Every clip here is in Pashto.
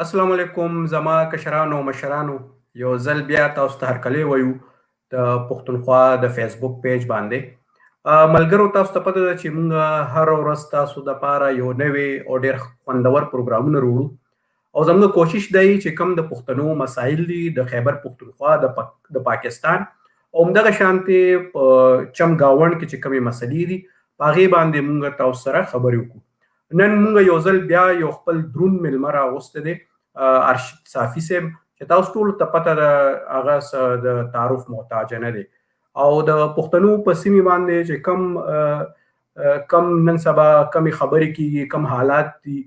السلام علیکم زما کشرانو او مشرانو، یو ځل بیا تاسو ته هرکلی وایو د پښتونخوا د فیسبوک پیج باندې. ملګرو، تاسو ته پته ده چې موږ هر ورځ تاسو د پاره یو نوی او ډیر خوندور پروګرامونه وروړو، او زموږ کوشش دی چې کم د پښتنو مسایل دي د خیبر پښتونخوا، د پاکستان او همدغه شانتې په چم گاوند کې چې کومې مسلې دي، په هغې باندې موږ تاسو سره خبرې وکړو. نن موږ یو ځل بیا یو خپل درون مېلمه راغوستی دی، ارشد صافي صاحب، چې تاسو ټولو ته پته ده، هغه څه د تعارف محتاج نه دی. او د پښتنو په سیمې باندې چې کم نن سبا کمې خبرې کیږي، کم حالات دي،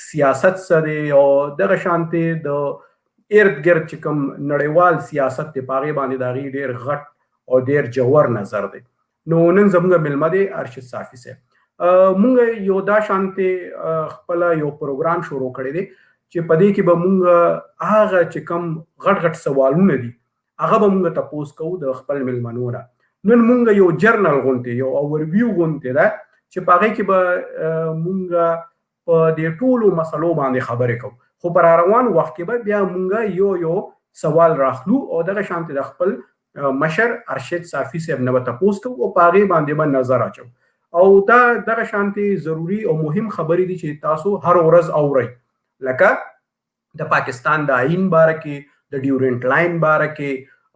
سیاست څه دی، او دغه شانتې د ارد ګرد چې کوم نړیوال سیاست دی، په هغې باندې د هغې ډېر غټ او ډېر جوور نظر دی. نو نن زموږ مېلمه دی ارشد صافي صاحب. مونږ یو دا شانتې خپل یو پروګرام شروع کړی دی چې په دې کې به مونږ هغه چې کم غټ غټ سوالونه دي، هغه به مونږ تپوس کوو د خپل مېلمنو نه. نن مونږ یو جنرال غونډه، یو اوورویو غونډه ده چې په هغې کې به مونږ په دې ټولو مسلو باندې خبرې کوو، خو پر روان وخت کې به بیا مونږ یو یو سوال راخلو او دغه شانتې د خپل مشر ارشد صافي صاحب نه به تپوس کوو او په هغې باندې به نظر اچوو. او دا دغه شانتې ضروري او مهم خبرې دي چې تاسو هر ورځ اورئ، لکه د پاکستان د آئین باره کې، د ډیورنډ لاین باره کې،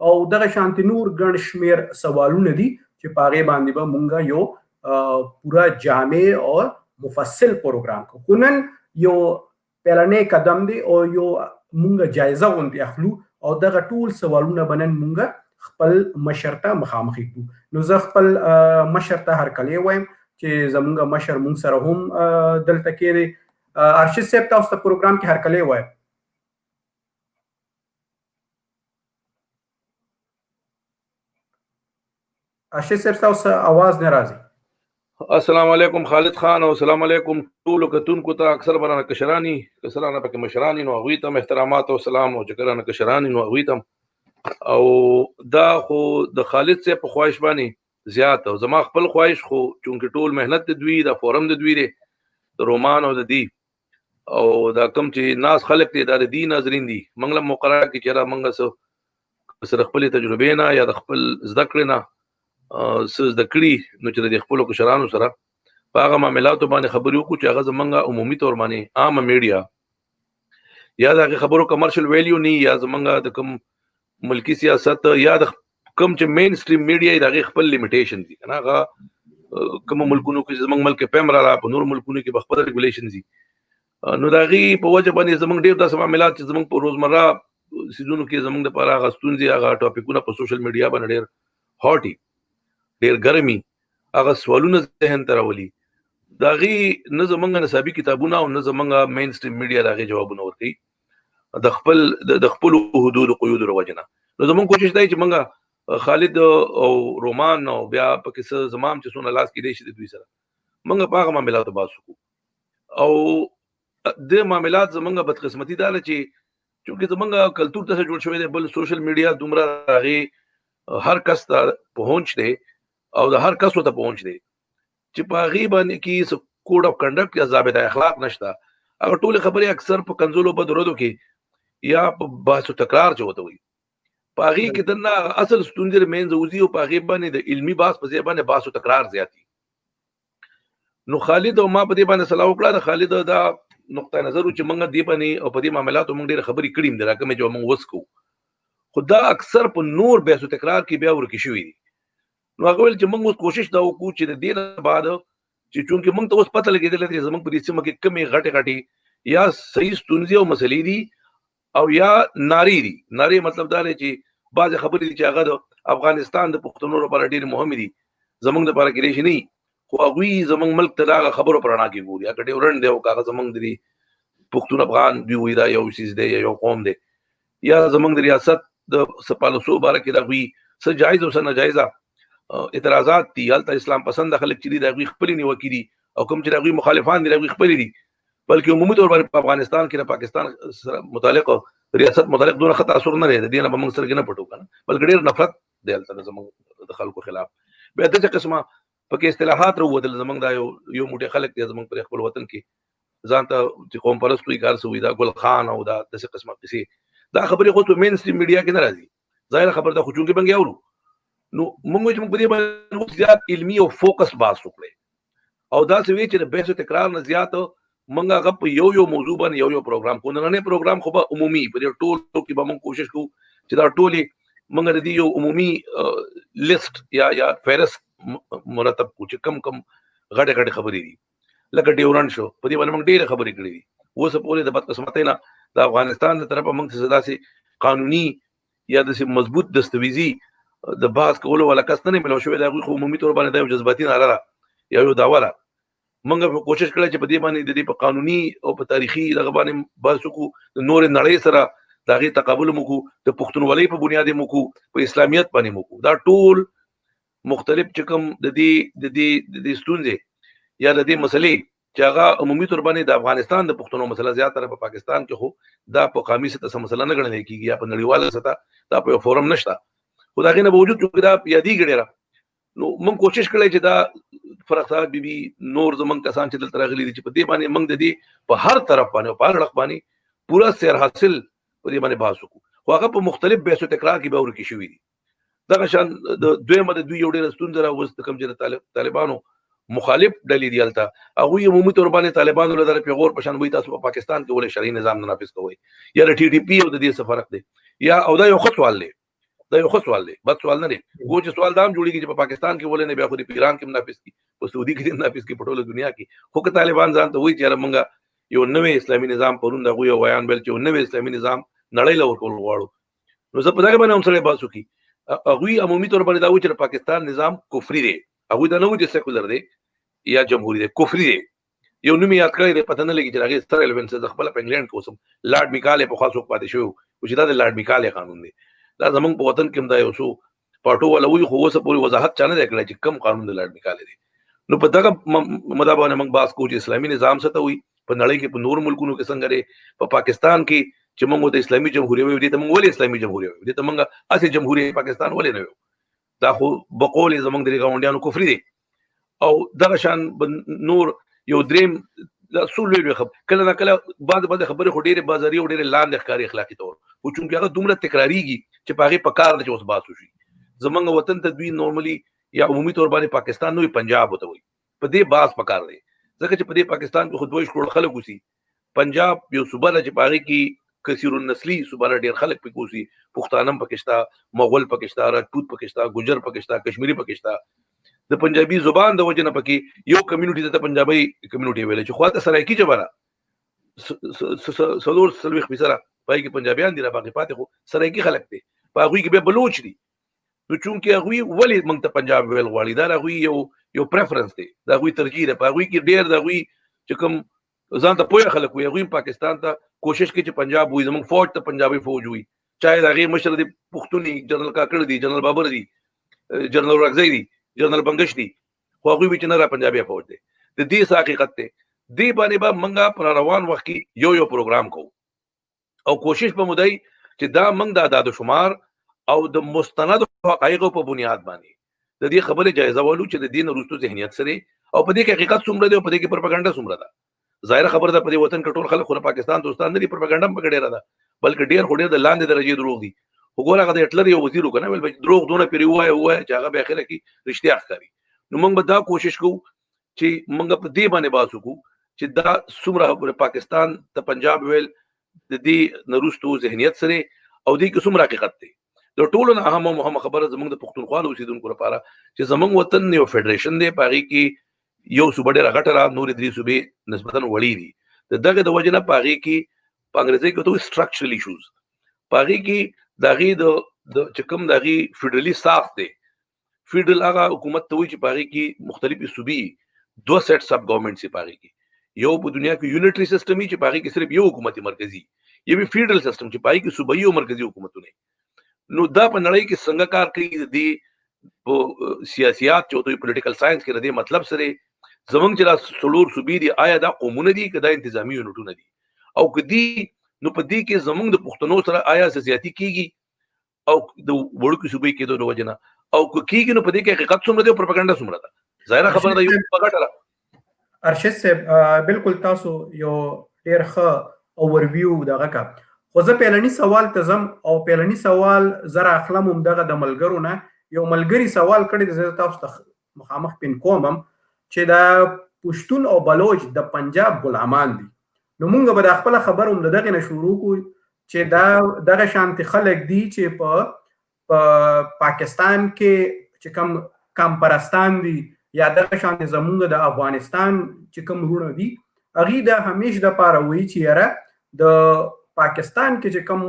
او دغه شانتې نور ګڼ شمېر سوالونه دي چې په هغې باندې به مونږ یو پوره جامع او مفصل پروګرام کوو. خو نن یو پیلنی قدم دی او یو مونږ جایزه غوندې اخلو او دغه ټول سوالونه به نن مونږ خپل مشر ته مخامخ کړو. نو زه خپل مشر ته هرکلی وایم چې زمونږ مشر مونږ سره هم دلته کې دی. ارشد صاحب، تاسو ته پروګرام کې هرکلی وایم. ارشد صاحب، تاسو اواز نه راځي. السلام علیکم خالد خان، او السلام علیکم ټول کتونکو ته. اکثر برانه کشرانی، کسرانه پکې مشرانی، نو هغوی ته احترامات او سلام، او چې کله کشرانی نو هغوی ته. او دا خو د خالد صاحب په خواهش باندې زیات او زما خپل خواهش، خو چونکه ټول مهنت د دوی، دا فورم د دوی دی، د رومان او د دی او دا کم چې ناس خلق دی، دا د دی ناظرین دي. موږ له مقرره کې چې را موږ سره خپل تجربې نه یا د خپل زده کړې نه څه زده کړي، نو چې د خپلو کشرانو سره په هغه معاملاتو باندې خبرې وکړو چې هغه زمونږ عمومي طور باندې عامه میډیا یا د هغې خبرو کمرشل ویلیو نه، یا زمونږ د کوم ملکی سیاست یا د کوم چې مین سټریم میډیا، د هغې خپل لیمیټیشن دي کنه. هغه کوم ملکونو کې، زمونږ ملک پیمرا را، په نور ملکونو کې به خپل ریګولیشن دي، نو د هغې په وجه باندې زمونږ ډېر داسې معاملات چې زمونږ په روزمره سیزونو کې زمونږ دپاره هغه ستونزې، هغه ټاپکونه په سوشل میډیا باندې ډېر هاټي، ډېر ګرمي، هغه سوالونه ذهن ته راولي. د هغې نه زمونږ نصابي کتابونه او نه زمونږ مین سټریم میډیا د هغې جوابونه ورکوي د خپلو حدودو قیودو له وجې نه. نو زمونږ کوشش دی چې مونږ خالد او رومان او بیا پکې څه زمام چې څونه لاس کې دی شي د دوی سره مونږ په هغه معاملاتو بحث وکړو. او د معاملات زمونږ بدقسمتي دا ده چې چونکې زمونږ کلتور داسې جوړ شوی دی، بل سوشل میډیا دومره هغې هر کس ته پهونچ دی او د هر کس ورته پهونچ دی چې په هغې باندې کې څه کوډ اف کنډکټ یا ضابطه اخلاق نشته. هغه ټولې خبرې اکثر په کنزولو بدردو کې یا په بحث او تکرار چې ورته وایي، په هغې کې دننه اصل ستونزې له منځه وځي او په هغې باندې د علمي بحث په ځای باندې بحث او تکرار زیات وي. نو خالد او ما په دې باندې سلا وکړه. د خالد دا نقطه نظر و چې موږ دې باندې او په دې معاملاتو موږ ډېرې خبرې کړې دي، راکمې چې موږ وس کوو، خو دا اکثر په نور بحث او تکرار کې بیا ورکې شوي دي. نو هغه ویل چې موږ اوس کوشش دا وکړو چې د دې نه بعد چې چونکې موږ ته اوس پته لګېدلې ده چې زموږ په دې سیمه کې کمې غټې غټې یا صحیح ستونزې او مسلې دي او یا نارې دي. نارې مطلب دا دی چې بعضې خبرې دي چې هغه د افغانستان د پښتنو لپاره ډېرې مهمې دي، زموږ دپاره کېدای شي نه، خو هغوی زموږ ملک ته د هغه خبرو په رڼا کې ګوري. هغه ډیورنډ دی او که هغه زموږ د دې پښتون افغان دوی وایي دا یو څیز دی یا یو قوم دی، یا زموږ د ریاست د څه پالیسو باره کې د هغوی څه جایز او څه ناجایزه اعتراضات دي. هلته اسلام پسند خلک چې دي، د هغوی خپلې نیوکې دي، او کوم چې د هغوی مخالفان دي، د هغوی خپلې دي. بلکې عمومي طور باندې په افغانستان کې د پاکستان سره متعلق ریاست متعلق دونه ښه تاثر نه دی، د دې نه به موږ سترګې نه پټو که نه، بلکې ډېر نفرت دی هلته زموږ د خلکو خلاف. بیا داسې قسمه پکې اصطلاحات راووتل. زموږ دا یو موټی خلک دی زموږ پر خپل وطن کې ځان ته چې قوم پرست وي کار سوی، دا ګل خان او دا داسې قسمه قصې، دا خبرې خو په مین سټریم میډیا کې نه راځي. ظاهره خبر ده، خو چونکې بنګ اورو نو موږ چې موږ په دې باندې زیات علمي او فوکس بحث وکړي، او دا څه وی چې د بحث او تکرار نه زیات موږ هغه په یو یو موضوع باندې یو یو پروګرام کوو. نننی پروګرام خو به عمومي په دې ټولو کې به موږ کوشش کوو چې دا ټولې موږ د دې یو عمومي لیست یا فهرست مرتب کو چې کم کم غټې غټې خبرې دي، لکه ډیورنډ شو، په دې باندې موږ ډېرې خبرې کړې دي. اوس پورې د بدقسمتۍ نه د افغانستان د طرفه موږ څه داسې قانوني یا داسې مضبوط دستاویزي د بحث کولو والا کس نه ملو شوی. د هغوی خو عمومي تور باندې دا یو جذباتي ناره ده یا یو دعوه ده. موږ په کوشش کړی چې په دې باندې د دې په قانوني او په تاریخي دغه باندې بحث وکړو، د نورې نړۍ سره د هغې تقابل مو وکړو، د پښتونولۍ په بنیاد مو وکړو، په اسلامیت باندې مو وکړو. دا ټول مختلف چې کوم د دې ستونزې یا د دې مسلې چې هغه عمومي تور باندې د افغانستان د پښتنو مسله، زیاتره په پاکستان کې خو دا په قامي سطح څه مسله نه ګڼل کېږي یا په نړیواله سطح دا په یو فورم نشته، خو د هغې نه باوجود چې دا یادېږي ډېره، نو موږ کوشش کړی چې دا فرخ صاحب بي بي نور زمونږ کسان چې دلته راغلي دي چې په دې باندې موږ د دې په هر طرف باندې او په هر اړخ باندې پوره سیر حاصل په دې باندې بحث وکړو، خو هغه په مختلف بحث او تکرار کې به ورکې شوي دي. دغه شان د دویمه د دوی یو ډېره ستونزه را اوس کوم چې د طالبانو مخالف ډلې دي هلته، هغوی عمومي تور باندې طالبانو له دغه پیغور په شان وایي تاسو په پاکستان کې ولې شرعي نظام نه نافذ کوئ، یا د ټي ټي پي او د دې څه فرق دی؟ یا او دا یو ښه سوال دی، دا یو ښه سوال دی، بد سوال نه دی. ګو چې سوال دا هم جوړیږي چې په پاکستان کې ولې نه، بیا خو د ایران کې هم نافذ کی، په سعودي کې هم نافذ کی، په ټوله دنیا کې. خو که طالبان ځان ته وایي چې یاره مونږ یو نوی اسلامي نظام، پرون د هغوی یو ویان ویل چې یو نوی اسلامي نظام نړۍ له ورکول غواړو، نو زه په دغه باندې هم سړی بحث وکړي. هغوی عمومي طور باندې دا وایي چې پاکستان نظام کفري دی. هغوی دا نه وایي چې سیکولر دی یا جمهوري دی، کفري دی. یو نوم یې یاد کړی دی، پته نه لګي چې هغې سر ایلوین څه، زه خپله په انګلینډ کې اوسم، لارډ میکالې پخوا څوک پاتې شوی و چې دا د لارډ میکالې قانون دی. دا زمونږ په وطن کې هم دا یو څو پارټو والا وایي، خو اوسه پورې وضاحت چا نه دی کړی چې کوم قانون د لارډ میکالې دی. نو په دغه مدا باندې موږ بحث کوو چې اسلامي نظام څه ته وایي، په نړۍ کې په نورو ملکونو کې څنګه دی، په پاکستان کې چې موږ ته اسلامي جمهوریت وایو، دې ته موږ ولې اسلامي جمهوریت وایو، دې ته موږ هسې جمهوریت پاکستان ولې نه وایو؟ دا خو بقول زمونږ د ګاونډیانو کفري دی. او دغه شان نور یو دریم لا څو لوی لوی خبر، کله نه کله بعض بعض خبرې خو ډېرې بازاري او ډېرې لاندې ښکاري اخلاقي طور، خو چونکې هغه دومره تکراریږي چې په هغې په کار ده چې اوس بحث وشي. زمونږ وطن ته دوی نورملی یا عمومي طور باندې پاکستان نه وایي، پنجاب ورته وایي. په دې بحث په کار دی، ځکه چې په دې پاکستان کې خو 22 کروڑ خلک اوسي. پنجاب یو صوبه ده چې په هغې کې کثیر النسلی صوبه ده، ډېر خلک پکې اوسي، پښتانه هم پکې شته، مغول پکې شته، راجپوت پکې شته، ګجر پکې شته، کشمیري پکې شته. د پنجابي زبان د وجې نه پکې یو کمیونټي ته پنجابي کمیونټي ویل چې خو ته سرایکي ژبه ده، 44% پای کې پنجابیان دي، را باقي پاتې خو سرایکي خلک دي. په هغوی کې بیا بلوچ دي. نو چونکې هغوی ولې موږ ته پنجاب ویل غواړي؟ دا د هغوی یو پریفرنس دی، د هغوی ترجیح ده. په هغوی کې ډېر د هغوی چې کوم ځان ته پوهه خلک وي، هغوی پاکستان ته کوشش کوي چې پنجاب وي، زموږ فوج ته پنجابي فوج وي، چاهے د هغې مشر دی پښتوني، جنرال کاکړ دی، جنرال بابر دی، جنرال اورکزی دی، جنرال بنګش دی، خو هغوی وي چې نه، را پنجابي فوج دی. د دې څه حقیقت دی؟ دې باندې به موږ پر روان وخت کې یو یو پروګرام کوو او کوشش به مو دی چې دا موږ د اعداد شمار او د مستند حقایقو په بنیاد باندې د دې خبرې جایزه والو چې د دین وروستو ذهنیت سره او په دې کې حقیقت څومره دی او په دې کې پروپاګاندا څومره ده. ظاهره خبره ده، په دې وطن کې ټول خلک خو د پاکستان دوستان نه دي، پروپاګاندا هم پکې ډېره ده، بلکې ډېر خو ډېر د لاندې درجې دروغ دي. خو ګوره هغه د هټلر یو وزیر وکنه ویل دروغ دونه پرې ووایه ووایه چې هغه به اخره کې رښتیا ښکاري. نو موږ به دا کوشش کوو چې موږ په دې باندې بحث وکړو چې دا څومره پاکستان ته پنجاب ویل د دې نروستو ذهنیت سره او دې کې څومره حقیقت دی. د ټولو نه اهم او مهمه خبره زمونږ د پښتونخوا د اوسېدونکو لپاره چې زمونږ وطن یو فدریشن دی، په هغې کې یو صوبه ډېره غټه ده، نورې درې صوبې نسبتاً وړې دي. د دغه د وجې نه په هغې کې په انګریزۍ کې ورته سټرکچرل ایشوز، په هغې کې د هغې د چې کوم د هغې فدرالي ساخت دی. فدرال هغه حکومت ته وایي چې په هغې کې مختلفې صوبې، دوه سیټس اف ګورنمنټس په هغې کې. یو په دنیا کې یونټری سیستم چې په هغې کې صرف یو حکومت مرکزی، یو فدرال سیستم چې په هغې کې صوبایي او مرکزی حکومتونه. نو دا په نړۍ کې څنګه کار کوي، د دې په سیاسيات چې ورته پولیټیکل ساينس کې د دې مطلب سره، زمونږ چې دا څلور صوبې دي، آیا دا قومونه دي که دا انتظامی یونټونه دي؟ او که دي نو په دې کې زمونږ د پښتنو سره آیا څه زیاتی کیږي او د وړوکي صوبې کېدو د وجې نه؟ او که کیږي نو په دې کې حقیقت څومره دی او پروپاګاندا څومره ده؟ ظاهره خبره ده یو په ګټه ده. ارشد صاحب، بالکل تاسو یو ډیر ښه اوورویو دغه کا، خو زه پیلني سوال ته ځم او پیلني سوال زه راخلم هم دغه د ملګرو نه. یو ملګري سوال کړی دی، زه تاسو ته مخامخ پین کوم چې دا پښتون او بلوچ د پنجاب غلامان دي. نو مونږ به د خپل خبر هم دغه نه شروع کو چې دا دغه شانتي خلک دي چې په پاکستان کې چې کم کم پرستان دي یا دغه شان زمونږ د افغانستان چې کوم وروڼه دي، هغوی د همیش د پاره وایي چې یاره د پاکستان کې چې کوم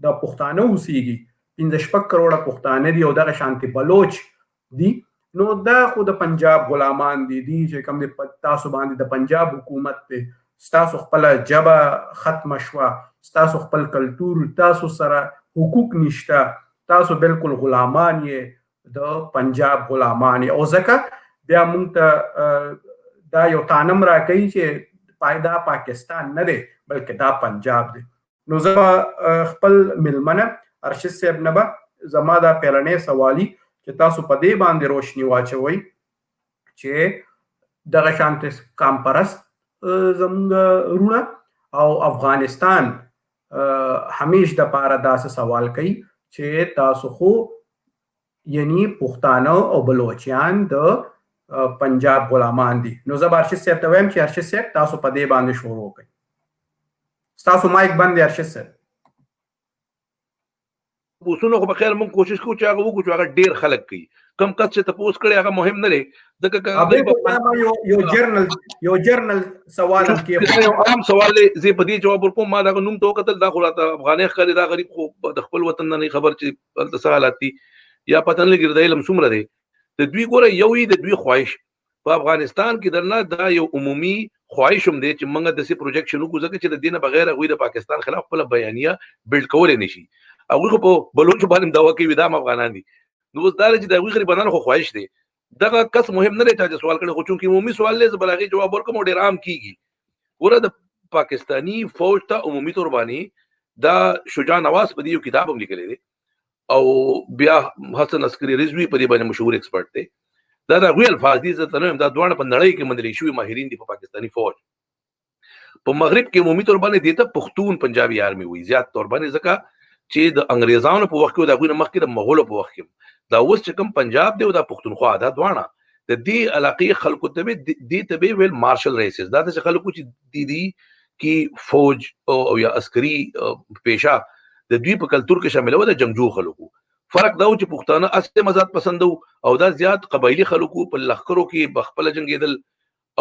د پښتانه اوسیږي، 5-6 کروڑه پښتانه دي او دغه شانتي بلوچ دي، نو دا خو د پنجاب غلامان دي، دي چې کوم د تاسو باندې د پنجاب حکومت دی، ستاسو خپله ژبه ختمه شوه، ستاسو خپل کلتور، تاسو سره حقوق نشته، تاسو بالکل غلامان یې، د پنجاب غلامان یې. او ځکه بیا مونږ ته دا یو تانم راکوي چې پایدا پاکستان نه دی بلکې دا پنجاب دی. نو زه به خپل میلمنه ارشد صاحب نه به زما دا پیلنی سوالي چې تاسو په دې باندې روشني واچوئ چې دغه شانتې کامپرست زمونږ وروڼه او افغانستان همیش د پاره داسې سوال کوي چې تاسو خو یعنی پښتانه او بلوچیان د پنجاب غلامان دي. نو زه به ارشد صاحب ته وایم چې ارشد صاحب تاسو په دې باندې شروع کړئ. ستاسو مایک بند دی ارشد صاحب. پوسونو خو په خیر موږ کوشش کوو چې هغه وکړو چې هغه ډیر خلک کوي. کم کس چې تپوس کړي هغه مهم نه دی، ځکه که یو جرنل، یو جرنل سوال هم کې یو عام سوال دی، زه په دې جواب ورکوم. ما دا نوم ته وکتل، دا خو راته افغاني ښکاري، دا غریب خو د خپل وطن نه خبر چې هلته څه حالات دي یا پته نه لګي د علم څومره دی. د دوی ګوره یو یې د دوی خواهش په افغانستان کې درنه دا یو عمومي خواهش هم دی چې موږ داسې پروجیکشن وکړو، ځکه چې د دې نه بغیر هغوی د پاکستان خلاف خپله بیانیه بلډ کولی نه شي. هغوی خو په بلوچو باندې دعوه کوي دا هم افغانان دي. نو اوس دا دی چې د هغوی غریبانو خو خواهش دی، دغه کس مهم نه دی چا چې سوال کړی، خو چونکې عمومي سوال دی زه به د هغې جواب ورکړم او ډېر عام کېږي. ګوره د پاکستاني فوج ته عمومي طور باندې دا شجاع نواز په دې یو کتاب هم لیکلی دی او بیا حسن عسکري رضوي په دې باندې مشهور ایکسپرټ دی. دا د هغوی الفاظ دي، زه ته نه وایم، دا دواړه په نړۍ کې منل شوي ماهرین دي په پاکستاني فوج. په مغرب کې عمومي طور باندې دې ته پښتون پنجابي آرمي وایي زیات طور باندې، ځکه چې د انګریزانو په وخت کې او د هغوی نه مخکې د مغولو په وخت کې دا اوس چې کوم پنجاب دی او دا پښتونخوا دا دواړه د دې علاقې خلکو ته به دې ته به ویل مارشل ریسز. دا داسې خلکو چې دې دي کې فوج او یا عسکري پیشه د دوی په کلتور کې شامله وه، د جنګجو خلکو. فرق دا و چې پښتانه اصل مزاد پسند وو او دا زیات قبایلي خلکو په لښکرو کې به خپله جنګېدل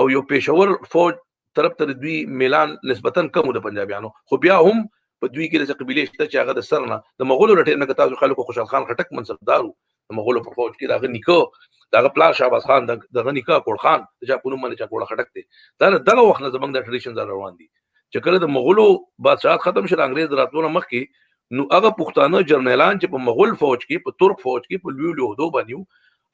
او یو پېښور فوج طرف ته د دوی میلان نسبتاً کم و د پنجابیانو، خو بیا هم په دوی کې داسې قبیلې شته چې هغه د سر نه د مغولو له ټایم نه، که تاسو خلکو خوشحال خان خټک منصبدار و د مغولو په فوج کې، د هغه نیکه، د هغه پلار شهباز خان، د هغه نیکه اکوړ خان، د چا په نوم باندې چې اکوړه خټک دی، دا له دغه وخت نه زموږ د ټریډیشن را روان دي چې کله د مغولو بادشاهت ختم شو، د انګرېز د راتلو نه مخکې، نو هغه پښتانه جرنیلان چې په مغول فوج کې، په ترک فوج کې، په لوی لوی عہدو باندې وو،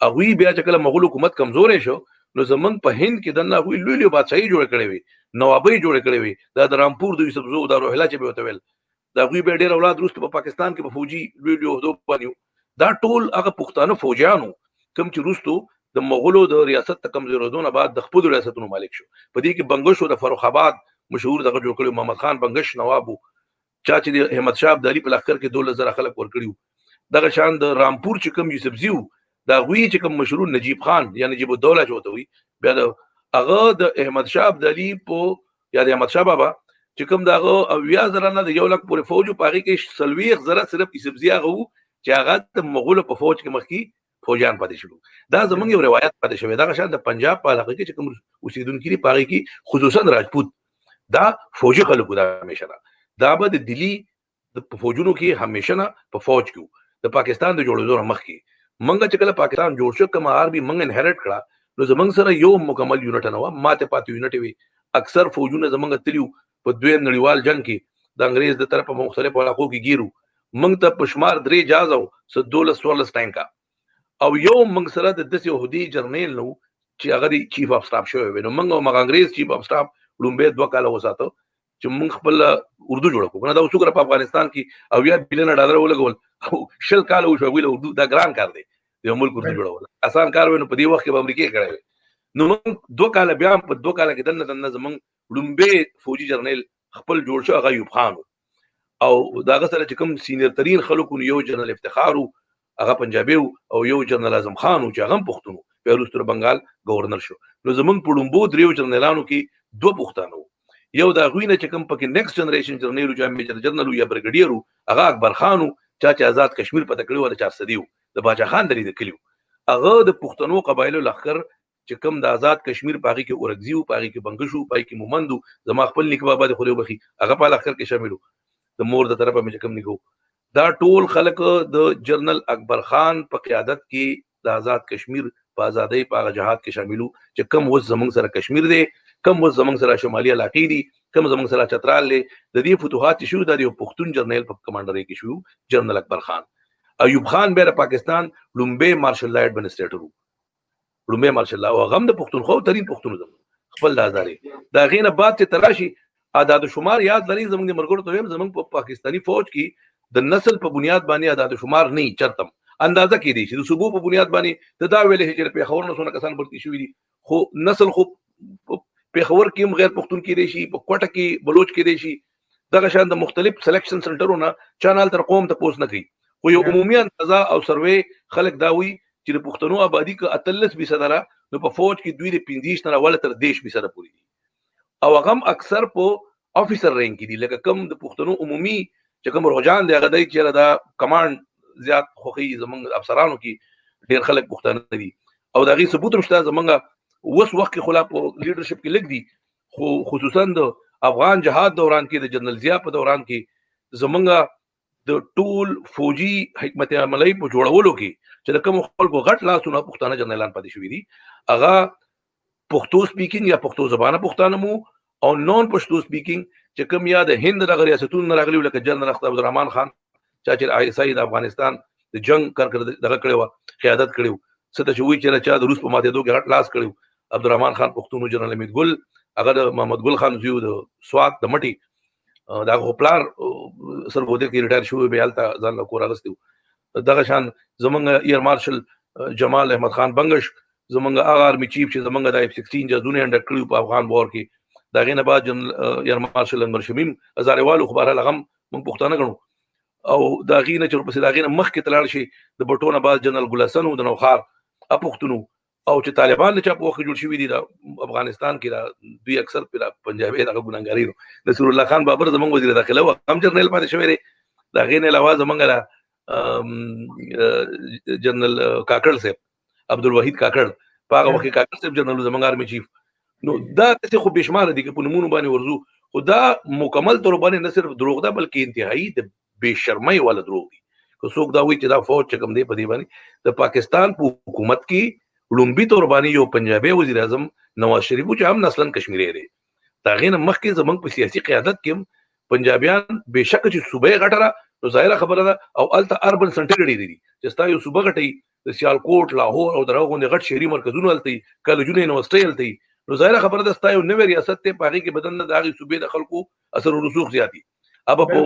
هغوی بیا چې کله مغول حکومت کمزوری شو، نو زمونږ په هند کې دننه هغوی لوی لوی بادشاهي جوړې کړې وې، نوابۍ جوړې کړې وې، دا د رامپور د یوسفزو دا روهیله چې به ورته ویل، د هغوی بیا ډېر اولاد وروسته په پاکستان کې په فوجي لوی لوی عہدو باندې وو. دا ټول هغه پښتانه فوجیان وو کوم چې وروسته د مغولو د ریاست ته کمزورېدو نه بعد د خپلو ریاستونو مالک شو. په دې کې بنګش د فرخ آباد مشهور دغه جوړ کړی محمد خان بنګش نواب و، چا چې د احمد شاه ابدالي په لښکر کې 12,000 خلک ورکړي وو. دغه شان د رامپور چې کوم یوسفزي وو، د هغوی چې کوم مشهور نجیب خان یا نجیب الدوله چې ورته وایي، بیا د هغه د احمد شاه ابدالي په یا د احمد شاه بابا چې کوم د هغه 70,000 نه د 1 لک پورې فوج و، په هغې کې 40,000 صرف یوسفزي هغه وو چې هغه د مغولو په فوج کې مخکې فوجیان پاتې شول. دا زمونږ یو روایت پاتې شوی. دغه شان د پنجاب په علاقه کې چې کوم اوسېدونکي دي په هغې کې خصوصا راجپوت دا فوجي خلکو دا همیشه ده، دا به د دلی په فوجونو کې همیشه نه په فوج کې وو. د پاکستان د جوړېدو نه مخکې مونږ چې کله پاکستان جوړ شو، کومه آرمي مونږ انهریټ کړه، نو زمونږ سره یو مکمل یونټ نه وه، ماته پاتې یونټ وي. اکثر فوجونه زمونږ تللي وو په دویم نړیوال جنګ کې د انګرېز د طرفه په مختلفو علاقو کې ګیرو. مونږ ته په شمار 3 جهازه وو، څه 12 14 ټانکه، او یو مونږ سره د داسې عهدې جرنیل نه وو چې هغه د چیف اف سټاف شوی وي. نو مونږ او مغه انګرېز چیف اف سټاف لومبی 2 کاله وساته چې مونږ خپل اردو جوړه کړو. کنه دا اوس وګوره په افغانستان کې 70 بلیونه ډالر ولګول او 20 کاله وشو هغوی له اردو. دا ګران کار دی د یو ملک اردو جوړول، اسان کار وي نو په دې وخت کې به امریکې کړی وي. نو موږ 2 کاله، بیا په 2 کاله کې دننه دننه زمونږ لومبه فوجي جرنیل خپل جوړ شو، هغه ایوب خان. او داغه سره چې کوم senior ترین خلکو، یو جنرال افتخار، هغه پنجابي، او یو جنرال اعظم خان چې هغه پښتون، بیا وروسته بنگال گورنر شو. نو زمونږ په لومبو دریو جنرالانو کې دوه پښتانه وو. یو دا غوینه چې کوم پکې next generation جنرال چې میجر جنرال یا بریګیډیر، هغه اکبر خان، چا چې آزاد کشمیر پته کړی و، د 400 د باچا خان د لید کلیو. هغه د پښتنو قبایلو لخر چې کوم د آزاد کشمیر پاغي کې اورکزیو، پاغي کې بنګشو، پاغي کې مومندو، زما خپل نیکه بابا د خدای وبخي، هغه په لخر کې شاملو، د مور د طرفه مې کوم نیکو. دا ټول خلک د جنرال اکبر خان په قیادت کې د آزاد کشمیر په ازادۍ په هغه جهاد کې شاملو چې کم اوس زمونږ سره کشمیر دی، کم اوس زمونږ سره شمالي علاقې دي، کم زمونږ سره چترال دی، د دې فتوحات چې شو، د یو پښتون جرنیل په کمانډرۍ کې شو، جنرال اکبر خان. ایوب خان بیا د پاکستان لومبه مارشل لا ایډمنسټریټر وو، لومبه مارشل لا، او هغه د پښتونخوا ترین پښتون زموږ خپل د ازادۍ. دا غینه بعد چې تراشي اعداد شمار یاد لري، زموږ د مرګرو ته ویم، زموږ په پاکستاني فوج کې د نسل په بنیاد باندې اعداد شمار نه چرتم اندازه کې دي چې د صوبو په بنیاد باندې ته دا ویلې چې پیښور نه څونه کسان भर्ती شوي دي، خو نسل خو پیښور کې هم غیر پښتون کې دي شي، په کوټه کې بلوچ کې دي شي. دغه شان د مختلف سلیکشن سنټرونه چانال تر قوم ته پوس نه کوي، خو یو عمومي اندازه او سروې خلک دا وی چې د پښتنو آبادی که 18% را، نو په فوج کې دوی د 25 نه ولا تر 30% پورې دي، او هغه هم اکثر په افیسر رینک کې دي. لکه کم د پښتنو عمومي چې کوم رجحان دی، هغه دی چې دا کمانډ زیات خوخي. زمونږ افسرانو کې ډیر خلک پښتانه دي او دا غي ثبوت هم شته. زمونږ اوس وخت کې خلا په لیډرشپ کې لګ دي، خو خصوصا د افغان جهاد دوران کې، د جنرال ضیا په دوران کې، زمونږ د ټول فوجي حکمت عملی په جوړولو کې چې د کوم خلکو غټ لاسونه، پښتانه جنرالان پاتې شوي دي. هغه پښتو speaking یا پښتو زبانه پښتانه مو او non Pashto speaking چې کوم یا د هند دغه ریاستونو راغلي، لکه جنرال اختر عبدالرحمن خان، چا چې آی اس آی د افغانستان د جنگ کر دغه کړی و، قیادت کړی و، څه ته چې وایي چې چا د روس په ماتېدو کې غټ لاس کړی، عبدالرحمن خان پښتون. جنرال حمید ګل، هغه د محمد ګل خان زوی، د سوات د مټي، دا خو پلار سرګودې کې retire شو، بیا هلته ځان له کور اغوستی. دغه شان زمونږ ایر مارشل جمال احمد خان بنگش، زمونږ هغه army chief چې زمونږ د اف 16 جهازونه انډر کړی په افغان war کې. دا غینه بعد جنرال ایر مارشل انور شمیم هزارېوالو، خو بهرحال هغه موږ پښتانه ګڼو. او دا غینه چې پسې دا غینه مخکې تلاړ شي، د بټونه بعد جنرال ګل حسن د نوخار اپښتونو. او چې طالبان چې په وخت جوړ شوی دي د افغانستان کې، دا دوی اکثر په پنجابي دغه ګناګاری. نصر الله خان بابر زمونږ وزیر داخله و، هم جنرال پاتې شوی دی. دا غینه علاوه زمونږ جنرال کاکړ صاحب، عبدالوحید کاکړ، په هغه وخت کې کاکړ صاحب جنرال، زمونږ army chief. نو دا څه خو بشمار دي چې په نمونو باندې ورزو، خو دا مکمل تور باندې نه صرف دروغ ده بلکې انتهایی د بے شرمۍ والا دروغ دي که څوک دا وایي چې دا فوج چې کوم دی په دې باندې د پاکستان په حکومت کې لومبي تور باندې یو پنجابي وزیر اعظم نواز شریف چې هم نسلن کشمیری دی. دا غینه مخکې زمونږ په سیاسي قیادت کې پنجابیان بشک چې صوبې غټه را، نو ظاهره خبره ده او الته urban center ډېر دي چې ستا یو صوبه غټي، د سیالکوټ، لاهور او دغه غوندې غټ شهري مرکزونه هلته، کالجونه، یونیورسټۍ هلته، نو ظاهره خبره ده ستا یو نوی ریاست ته په هغې کې بدن د هغې صوبې د خلکو اثر او رسوخ زیاتي. اب په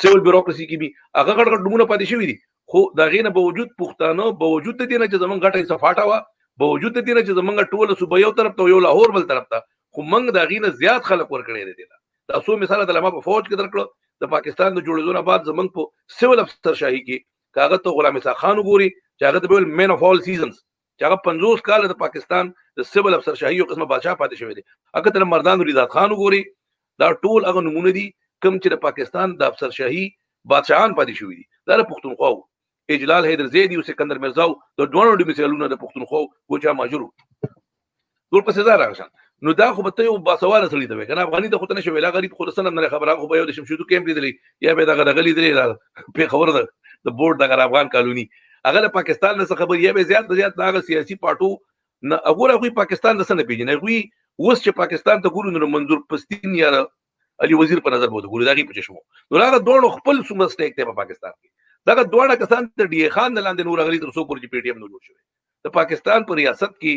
civil bureaucracy کې به هغه غټ غټ نمونه پاتې شوي دي. خو د هغې نه باوجود پښتانه، باوجود د دې نه چې زمونږ غټه حصه فاټا وه، باوجود د دې نه چې زمونږ ټوله صوبه یو طرف ته، یو لاهور بل طرف ته، خو موږ د هغې نه زیات خلک ورکړی دی. دا څو مثال د لما په فوج کې درکړو. د پاکستان د جوړېدو نه بعد زمونږ په سیول افسر شاهي کې هغه ته غلام اسحاق خان وګوري چې هغه ته ویل man of all seasons، چې هغه 50 کال د پاکستان د سیول افسر شاهي یو قسمه بادشاہ پاتې شوی دی. هغه ته مردان ولیداد خان وګوري. دا ټول هغه نمونه دي کوم چې د پاکستان د افسر شاهي بادشاهان پاتې شوي دي. دا د پښتونخوا اجلال حیدر زیدی او سکندر مرزا د دوه ډیمیسیلونه د پښتونخوا کوچا ماجرو ټول په سزا راغشان. نو دا خو به ته یو باسواده سړی ته وې کنه، افغاني ته خو ته نشې ویلا، غریب خو سنم نه خبره، خو به یو د شمشیدو کیمپ لیدلی یا به دغه دغه لیدلی په خبره ده د بورډ دغه افغان کالوني، هغه د پاکستان نه څه خبر یا به زیات زیات هغه سیاسي پارټو نه. هغه هغوی پاکستان نه څه نه پیژني. هغوی اوس چې پاکستان ته ګورو نو منظور پستین یا علي وزیر په نظر بوته ګوري، دا غي په چشمو. نو هغه دوه خپل څومره stake دی په پاکستان کې؟ دغه دواړه کسان د ډي خان د لاندې نور غلي تر څو پورې پی ټی ایم نو جوړ شوی. د پاکستان په ریاست کې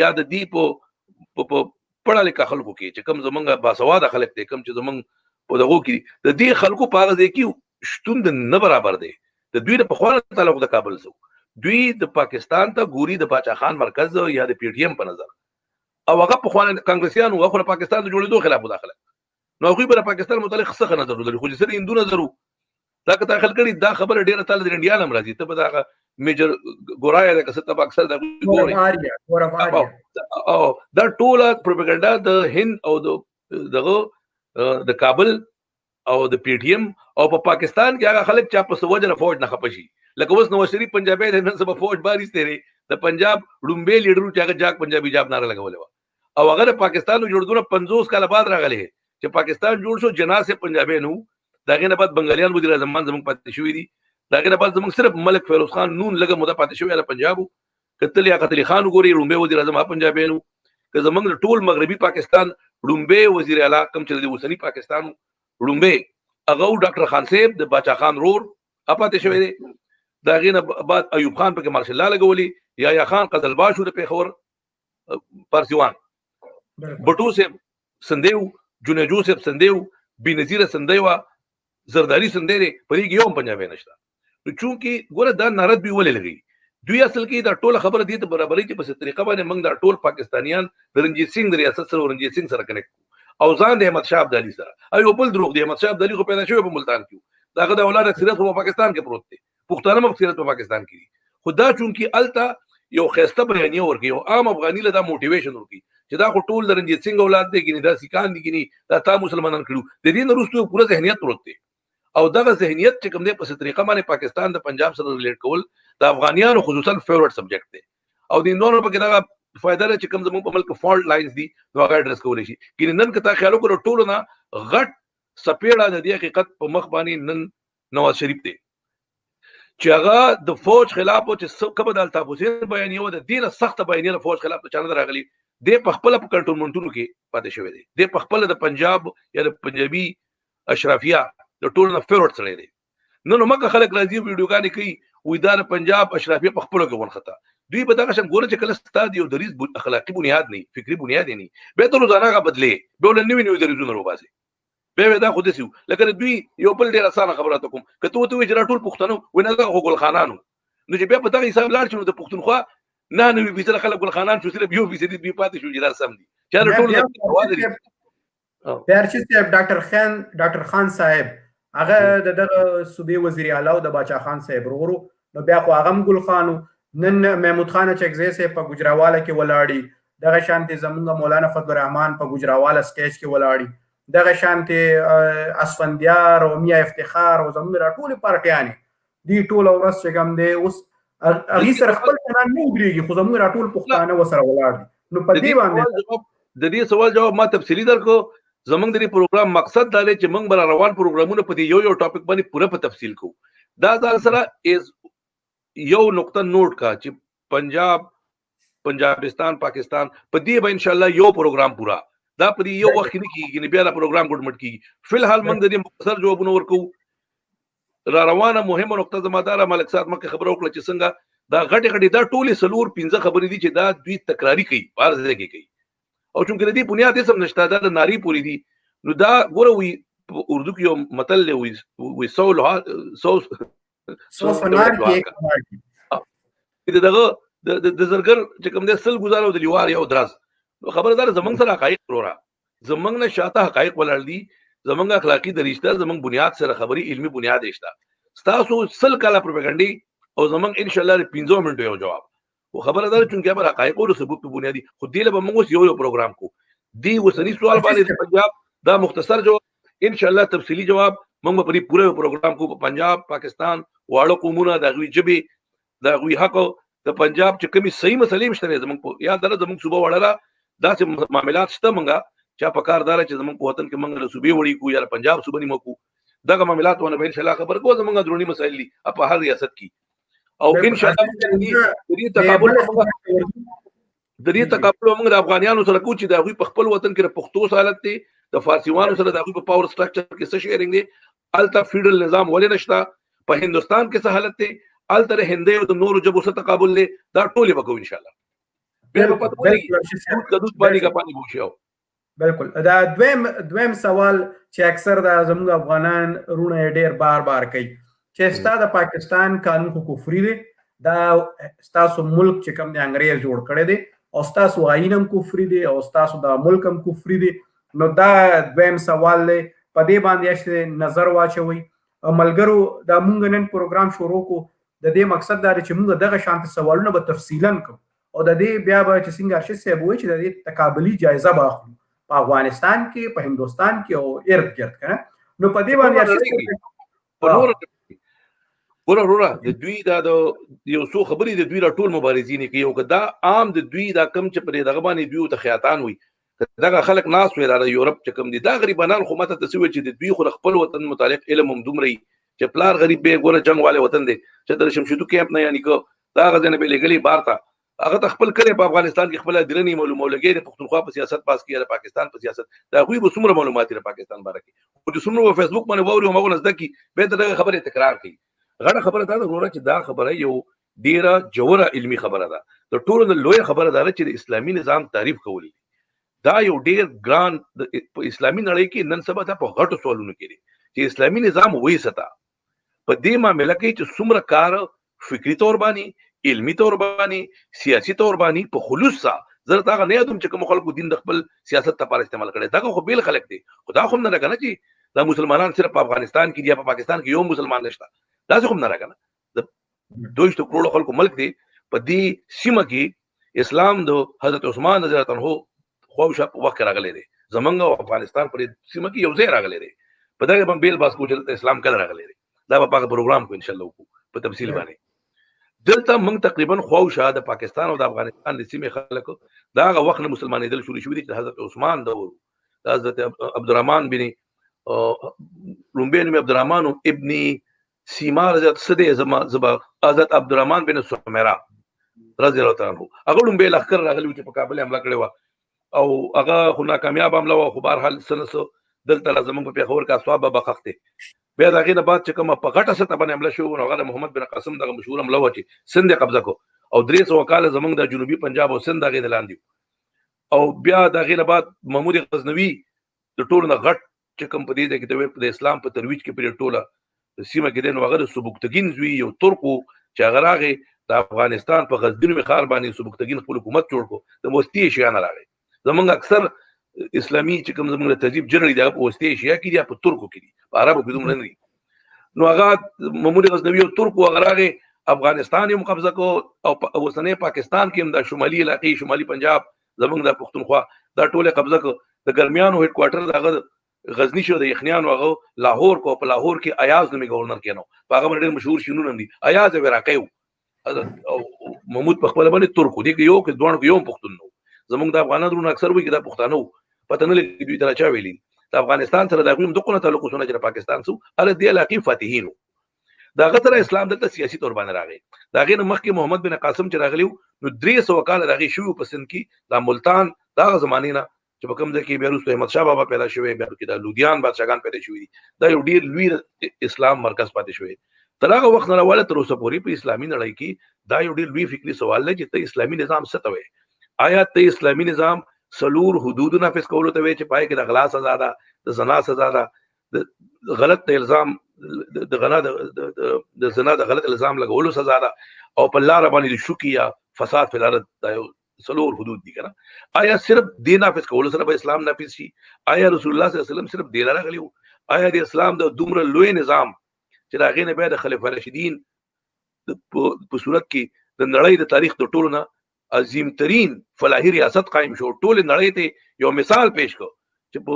یا د دې په پړه لیکه خلکو کې چې کوم زمونږ باسواده خلک دي، کوم چې زمونږ په دغو کې د دې خلکو په هغه ځای کې شتون د نه برابر دی. د دوی د پخوانه تعلق د کابل سو دوی د پاکستان ته ګوري د باچا خان مرکز یا د پی ټی ایم په نظر، او هغه په خوانه کانګرسیان وو، خو پاکستان د جوړېدو خلاف مداخله، نو هغوی به پاکستان متعلق څه نظر ولري، خو چې سره هندو نظر وو دا که داخل کړي. دا خبره ډیره تل د انډیا نم راځي، ته به دا میجر ګورایا ده که څه، ته به اکثر دا ګوري او دا ټوله پروپاګاندا د هند او د دغه د کابل او د پی ټی ایم او په پاکستان کې هغه خلک چې په سوجنه فوج نه خپه شي، لکه اوس نواز شریف پنجابی دی، نن سبا فوج باري ستېری د پنجاب ړومبی لیډرو چې هغه جاک پنجابي جاب ناره لګولې وه، او هغه د پاکستان جوړېدو نه 50 کاله بعد راغلی چې پاکستان جوړ شو، جناح صاحب پنجابی نه وو، د هغې نه بعد بنګالیان وزیر اعظمان زموږ پاتې شوي دي، د هغې نه بعد زموږ صرف ملک فیروز خان نون لږه موده پاتې شوی د پنجاب وو. که ته لیاقت علي خان وګورې ړومبی وزیر اعظم هغه پنجابی نه وو. که زموږ د ټول مغربي پاکستان ړومبی وزیر اعلی کوم چې د اوسني پاکستان ړومبی هغه ډاکټر خان صاحب د باچا خان رور پاتې شوی دی. د هغې نه بعد ایوب خان پکې مارشل لا لګولي، یا خان قزلباش د پېښور پارسیوان، بټو صاحب سندیو، جنیجو صاحب سندیو، بینظیر سندی وه، زرداری سندی دی، په دې کې یو هم پنجابی نشته. نو چونکې ګوره دا نارت دوی ولې لګوي، دوی اصل کې دا ټوله خبره دې ته برابري چې په څه طریقه باندې موږ دا ټول پاکستانیان د رنجیت سینګ د ریاست سره او رنجیت سینګ سره کنیکټ کړو او ځان د احمد شاه ابدالي سره. او یو بل دروغ دی، احمد شاه ابدالي خو پیدا شوی په ملتان کې، د هغه د اولاد اکثریت خو په پاکستان کې پروت دی، پښتانه هم اکثریت په پاکستان کې دي. خو دا چونکې هلته یو ښایسته بیانیه ورکوي او عام افغاني له دا موټیویشن ورکوي چې دا خو ټول د رنجیت سینګ اولاد دی، ګینې دا سیکان دي، ګینې دا تا مسلمانان کړو. د دې نه وروسته یو پوره ذهنیت پروت دی، او دغه ذهنیت چې کوم دی په څه طریقه باندې پاکستان د پنجاب سره ریلیټ کول د افغانیانو خصوصا فیورټ سبجیکټ دی، او د هندوانو پکې دغه فایده ده چې کوم زموږ په ملک فالټ لاینز دي نو هغه اډرس کولی شي. ګینې نن که تا خیال وکړو ټولو نه غټ سپېړه د دې حقیقت په مخ باندې نن نواز شریف دی چې هغه د فوج خلاف چې کومه د الطاف حسین بیانیه وه، د دې نه سخته بیانیه د فوج خلاف د چا نه ده راغلې. دی په خپله په کنټونمنټونو کې پاتې شوی دی، دی په خپله د پنجاب یا د پنجابي اشرافیه د ټولو نه فیورټ سړی دی. نن مکه خلک راځي ویډیوګانې کوي وایي دا د پنجاب اشرافیه په خپلو کې ونښته. دوی به دغه شان ګوره چې کله ستا د یو دریځ اخلاقي بنیاد نه، فکري بنیاد یې نه، بیا ته روزانه هغه بدلې، بیا له نوي نوي دریځونه راوباسې، بیا دا خو داسې وو. لکه دوی یو بل ډېر اسانه خبره ته کوم، که ته ورته ووایې چې دا ټول پښتانه وایي نه دغه خو ګلخانان وو، نو چې بیا په دغه حساب لاړ شي نو د پښتونخوا 99% خلک ګلخانان شو، صرف 1% دوی پاتې شو چې دا سم دي، چې دا ټول پیارچی صاحب ډاکټر خان صاحب هغه د دغه صوبې وزیر اعلی او د باچا خان صاحب ورور، نو بیا خو هغه هم ګل خان و. نن محمود خان اچکزی صاحب په ګجراواله کې ولاړی، دغه شانتې زمونږ مولانا فضل الرحمن په ګجراواله سټیج کې ولاړی، دغه شانتې اسفندیار او میا افتخار او زمونږ دا ټولې پارټیانې دی ټوله ورځ چې کوم دی اوس هغې سره خپل تنان نه ودرېږي، خو زمونږ دا ټول پښتانه ورسره ولاړ دي. نو په دې باندې د دې سوال جواب ما تفصیلي درکړو. زمونږ د دې پروګرام مقصد دا دی چې موږ به روان پروګرامونه په دې یو یو ټاپک باندې پوره په تفصیل کوو. دا ځان سره از یو نقطه نوټ کا چې پنجاب، پنجابستان، پاکستان په دې به ان شاء الله یو پروګرام پورا دا په دې یو وخت کې نه کیږي، نه بیا دا پروګرام ګډمټ کیږي. فی الحال موږ د دې مختصر جوابونه ورکوو. را روانه مهمه نقطه زما دا ملک صاحب مخکې خبره وکړه چې څنګه دا غټې غټې دا ټولې 4-5 خبرې دي چې دا دوی تکراري کوي، په هر ځای کې کوي، او چونکې د دې بنیاد هېڅ هم نشته، دا د نارې پورې دي. نو دا ګوره وي په اردو کې یو متل دی، وي سو لوها سو سو سنار کې ایک د دغه د زرګر چې کوم دی 100 ګزار او د لیوار یو دراز. نو خبره دا زمونږ سره حقایق وروره، زمونږ نه شاته حقایق ولاړ دي، زمونږ اخلاقي دریځ شته، زمونږ بنیاد سره خبرې علمي بنیاد یې شته. ستاسو 100 کاله پروپاګنډې او زمونږ ان شاء الله د 5 منټو یو جواب. خو خبره دا ده چونکې به حقایق او ثبوت په بنیادي، خو دې له به موږ اوس یو یو پروګرام کو. دې اوسني سوال باندې د پنجاب دا مختصر جواب، ان شاء الله تفصیلي جواب موږ به په دې پوره یو پروګرام کو. په پنجاب، پاکستان، واړه قومونه، د هغوی ژبې، د هغوی حق، د پنجاب چې کومې صحیح مسلې هم شته زموږ په یاد ده، زموږ صوبه وړه ده، داسې معاملات شته موږ چې په کار دار چې زموږ په وطن کې موږ له صوبې وړي کو یا له پنجاب صوبه نیمه کو، دغه معاملات ونه به ان شاء الله خبر کو. زموږ درونی مسایل دي په هر ریاست کې، او ان شاء الله د دې تقابل د دې تقابل موږ د افغانانو سره کو چې د هغوی په خپل وطن کې د پښتو حالت دی، د فارسیوانو سره د هغوی په پاور سټرکچر کې څه شیرینګ دی، الته فیډرل نظام ولې نشته، په هندوستان کې څه حالت دی، الته د هندۍ او د نورو ژبو څه تقابل دی، دا ټولې به کوو ان شاء الله. بیا به پته ولګي دود که دود پانی کا پانی بوشي. بالکل. دا دویم سوال چې اکثر دا زموږ افغانان رونه ډیر بار بار کوي چې ستا د پاکستان قانون خو کفري دی دا ستاسو ملک چې کوم دی انګريز جوړ کړی دی او ستاسو آئین هم کفري دی او ستاسو دا ملک هم کفري دی. نو دا دویم سوال دی، په دې باندې ارشد نظر واچوئ. ملګرو دا مونږ نن پروګرام شروع کو، د دې مقصد دا دی چې مونږ دغه شانت سوالونه به تفصیلا کوو او د دې بیا به چې څنګه ارشد صاحب وایي چې د دې تقابلي جایزه به اخلو په افغانستان کې، په هندوستان کې او ارد ګرد کنه. نو په دې باندې ارشد صاحب ګوره وروره، د دوی دا د یو څو خبرې د دوی را ټول مبارزین کوي، او که دا عام د دوی دا کم چې پرې دغه باندې دوی ته خیاتان وي، دغه خلک ناس وي دا یورپ چې کم دي دا غریبانان، خو ماته ته وی چې د دوی خو خپل وطن متعلق علم هم دومره چې پلار غریب به ګوره جنگ والے وطن دی چې د شمشیدو کیمپ نه یعنی کو دا غزنه به لګلی بار ته هغه ته خپل کلی په افغانستان کې خپل درنی معلومه لګي، د پښتونخوا په سیاست پاس کې، د پاکستان په سیاست دا غوی به څومره معلومات لري پاکستان باره کې، خو چې څومره په فیسبوک باندې ووري هغه نزد کی به دغه خبره تکرار کوي. غټه خبره دا ده وروره چې دا خبره یو ډیره جوړه علمي خبره ده، د ټولو نه لویه خبره ده چې د اسلامي نظام تعریف کول دي. دا یو ډیر ګران په اسلامي نړۍ کې نن سبا دا په غټو سوالونو کې دي چې اسلامي نظام وایي ستا په دې معاملې کې چې څومره کار فکری تور باندې، علمي تور باندې، سیاسي تور باندې په خلوص سره زه تا نه یادوم چې کوم خلکو دین د خپل سیاست لپاره استعمال کړي، دا خو بیل خلک دي. خو دا خو نه ده کنه چې دا مسلمانان صرف په افغانستان کې دي یا په پاکستان کې یو مسلمان نشته، دا څه هم نه راکنه. د 22 کروڑ خلکو ملک دی، په دې سیمه کې اسلام د حضرت عثمان رضی الله عنه خو شپ وخت راغلی دی، زمونږ او افغانستان پر سیمه کې یو ځای راغلی دی. په دغه باندې بیل باس کو چې اسلام کله راغلی دی، دا به په پروګرام کو ان شاء الله وکړو په تفصیل باندې. دلته موږ تقریبا خواوشا د پاکستان او د افغانستان د سیمې خلک دا هغه وخت نه مسلمانېدل شروع شوي دي چې حضرت عثمان دور، د حضرت عبدالرحمن بن لومبی نوم عبدالرحمن ابن سیما رضی الله څه دی زما زبا حضرت عبدالرحمن بن سمیرا رضی الله تعالی عنہ هغه لومبی لښکر راغلی چې په کابل حمله کړې وه او هغه خو ناکامیاب حمله وه، خو بهرحال څه نه څه دلته لا زموږ په پېښور کې اسواب به خښ دی. بیا د هغې نه بعد چې کومه په غټه سطح باندې حمله شوې نو هغه د محمد بن قاسم دغه مشهوره حمله وه چې سند یې قبضه کړو او 300 کاله زموږ د جنوبي پنجاب او سند هغې د لاندې. او بیا د هغې نه بعد محمود غزنوي د ټولو نه غټ چې کوم په دې ځای کې د اسلام په ترویج کې پرې ټوله سیمه کې دی، نو هغه د سبکتګین زوی یو ترک و چې هغه راغی د افغانستان په غزني نومي ښار باندې سبکتګین خپل حکومت جوړ کړو. د وسطي ایشیا نه راغی. زموږ اکثر اسلامي چې کوم زموږ د تهذیب جرړې دي هغه په وسطي ایشیا کې دي، په ترکو کې دي، په عربو کې دومره نه دي. نو هغه محمود غزنوي یو ترک و، هغه راغی افغانستان یې هم قبضه کړو او په اوسنی پاکستان کې هم د شمالي علاقې، شمالي پنجاب، زموږ د پښتونخوا دا ټوله قبضه کړو. د ګرمیانو هډکوارټر د هغه غزنی شو، د یخنیانو هغه لاهور کو، په لاهور کې ایاز نومي گورنر کېنو، په هغه باندې ډېر مشهور شینونه دي، ایاز یو عراقی و او محمود په خپل باندې ترک و. دې کې یو کې دواړو کې یو پښتون نه و. زموږ د افغانانو وروڼه اکثر وایي چې دا پښتانه وو، پته نه لګي دوی ته چا ویلي. د افغانستان سره د هغوی هم دغه تعلق وسونه چې پاکستان سو هله دې علاقې فاتحین وو. د هغه سره اسلام دلته سیاسي تور باندې راغی. د هغې نه مخکې محمد بن قاسم چې راغلی نو 300 کاله د هغې شوي په سند کې دا ملتان د هغه زمانې نه چې په کوم ځای کې بیا وروسته احمد شاه بابا پیدا شوی، بیا پکې د لودیان بادشاهګان پیدا شوي دي، دا یو ډېر لوی اسلام مرکز پاتې شوی. تر هغه وخت نه راواله تر اوسه پورې په اسلامي نړۍ کې دا یو ډېر لوی فکري سوال دی چې ته اسلامي نظام څه ته وایې؟ آیا ته اسلامي نظام څلور حدود نافذ کولو ته وایې چې پای کې د غلا سزا ده، د زنا سزا ده، د غلط الزام، د غنا د زنا د غلط الزام لګولو سزا ده، او په لار باندې د شوکي یا فساد په لار دا یو څلور حدود دي کنه؟ آیا صرف دې نافذ کولو سره به اسلام نافذ شي؟ آیا رسول الله صلی الله علیه وسلم صرف دې لاره راغلی؟ آیا د اسلام د دومره لوی نظام چې د هغې نه بیا د خلفای راشدین په صورت کې د نړۍ د تاریخ د ټولو نه عظیم ترین فلاحي ریاست قایم شو، ټولې نړۍ ته یو مثال پیش کړ چې په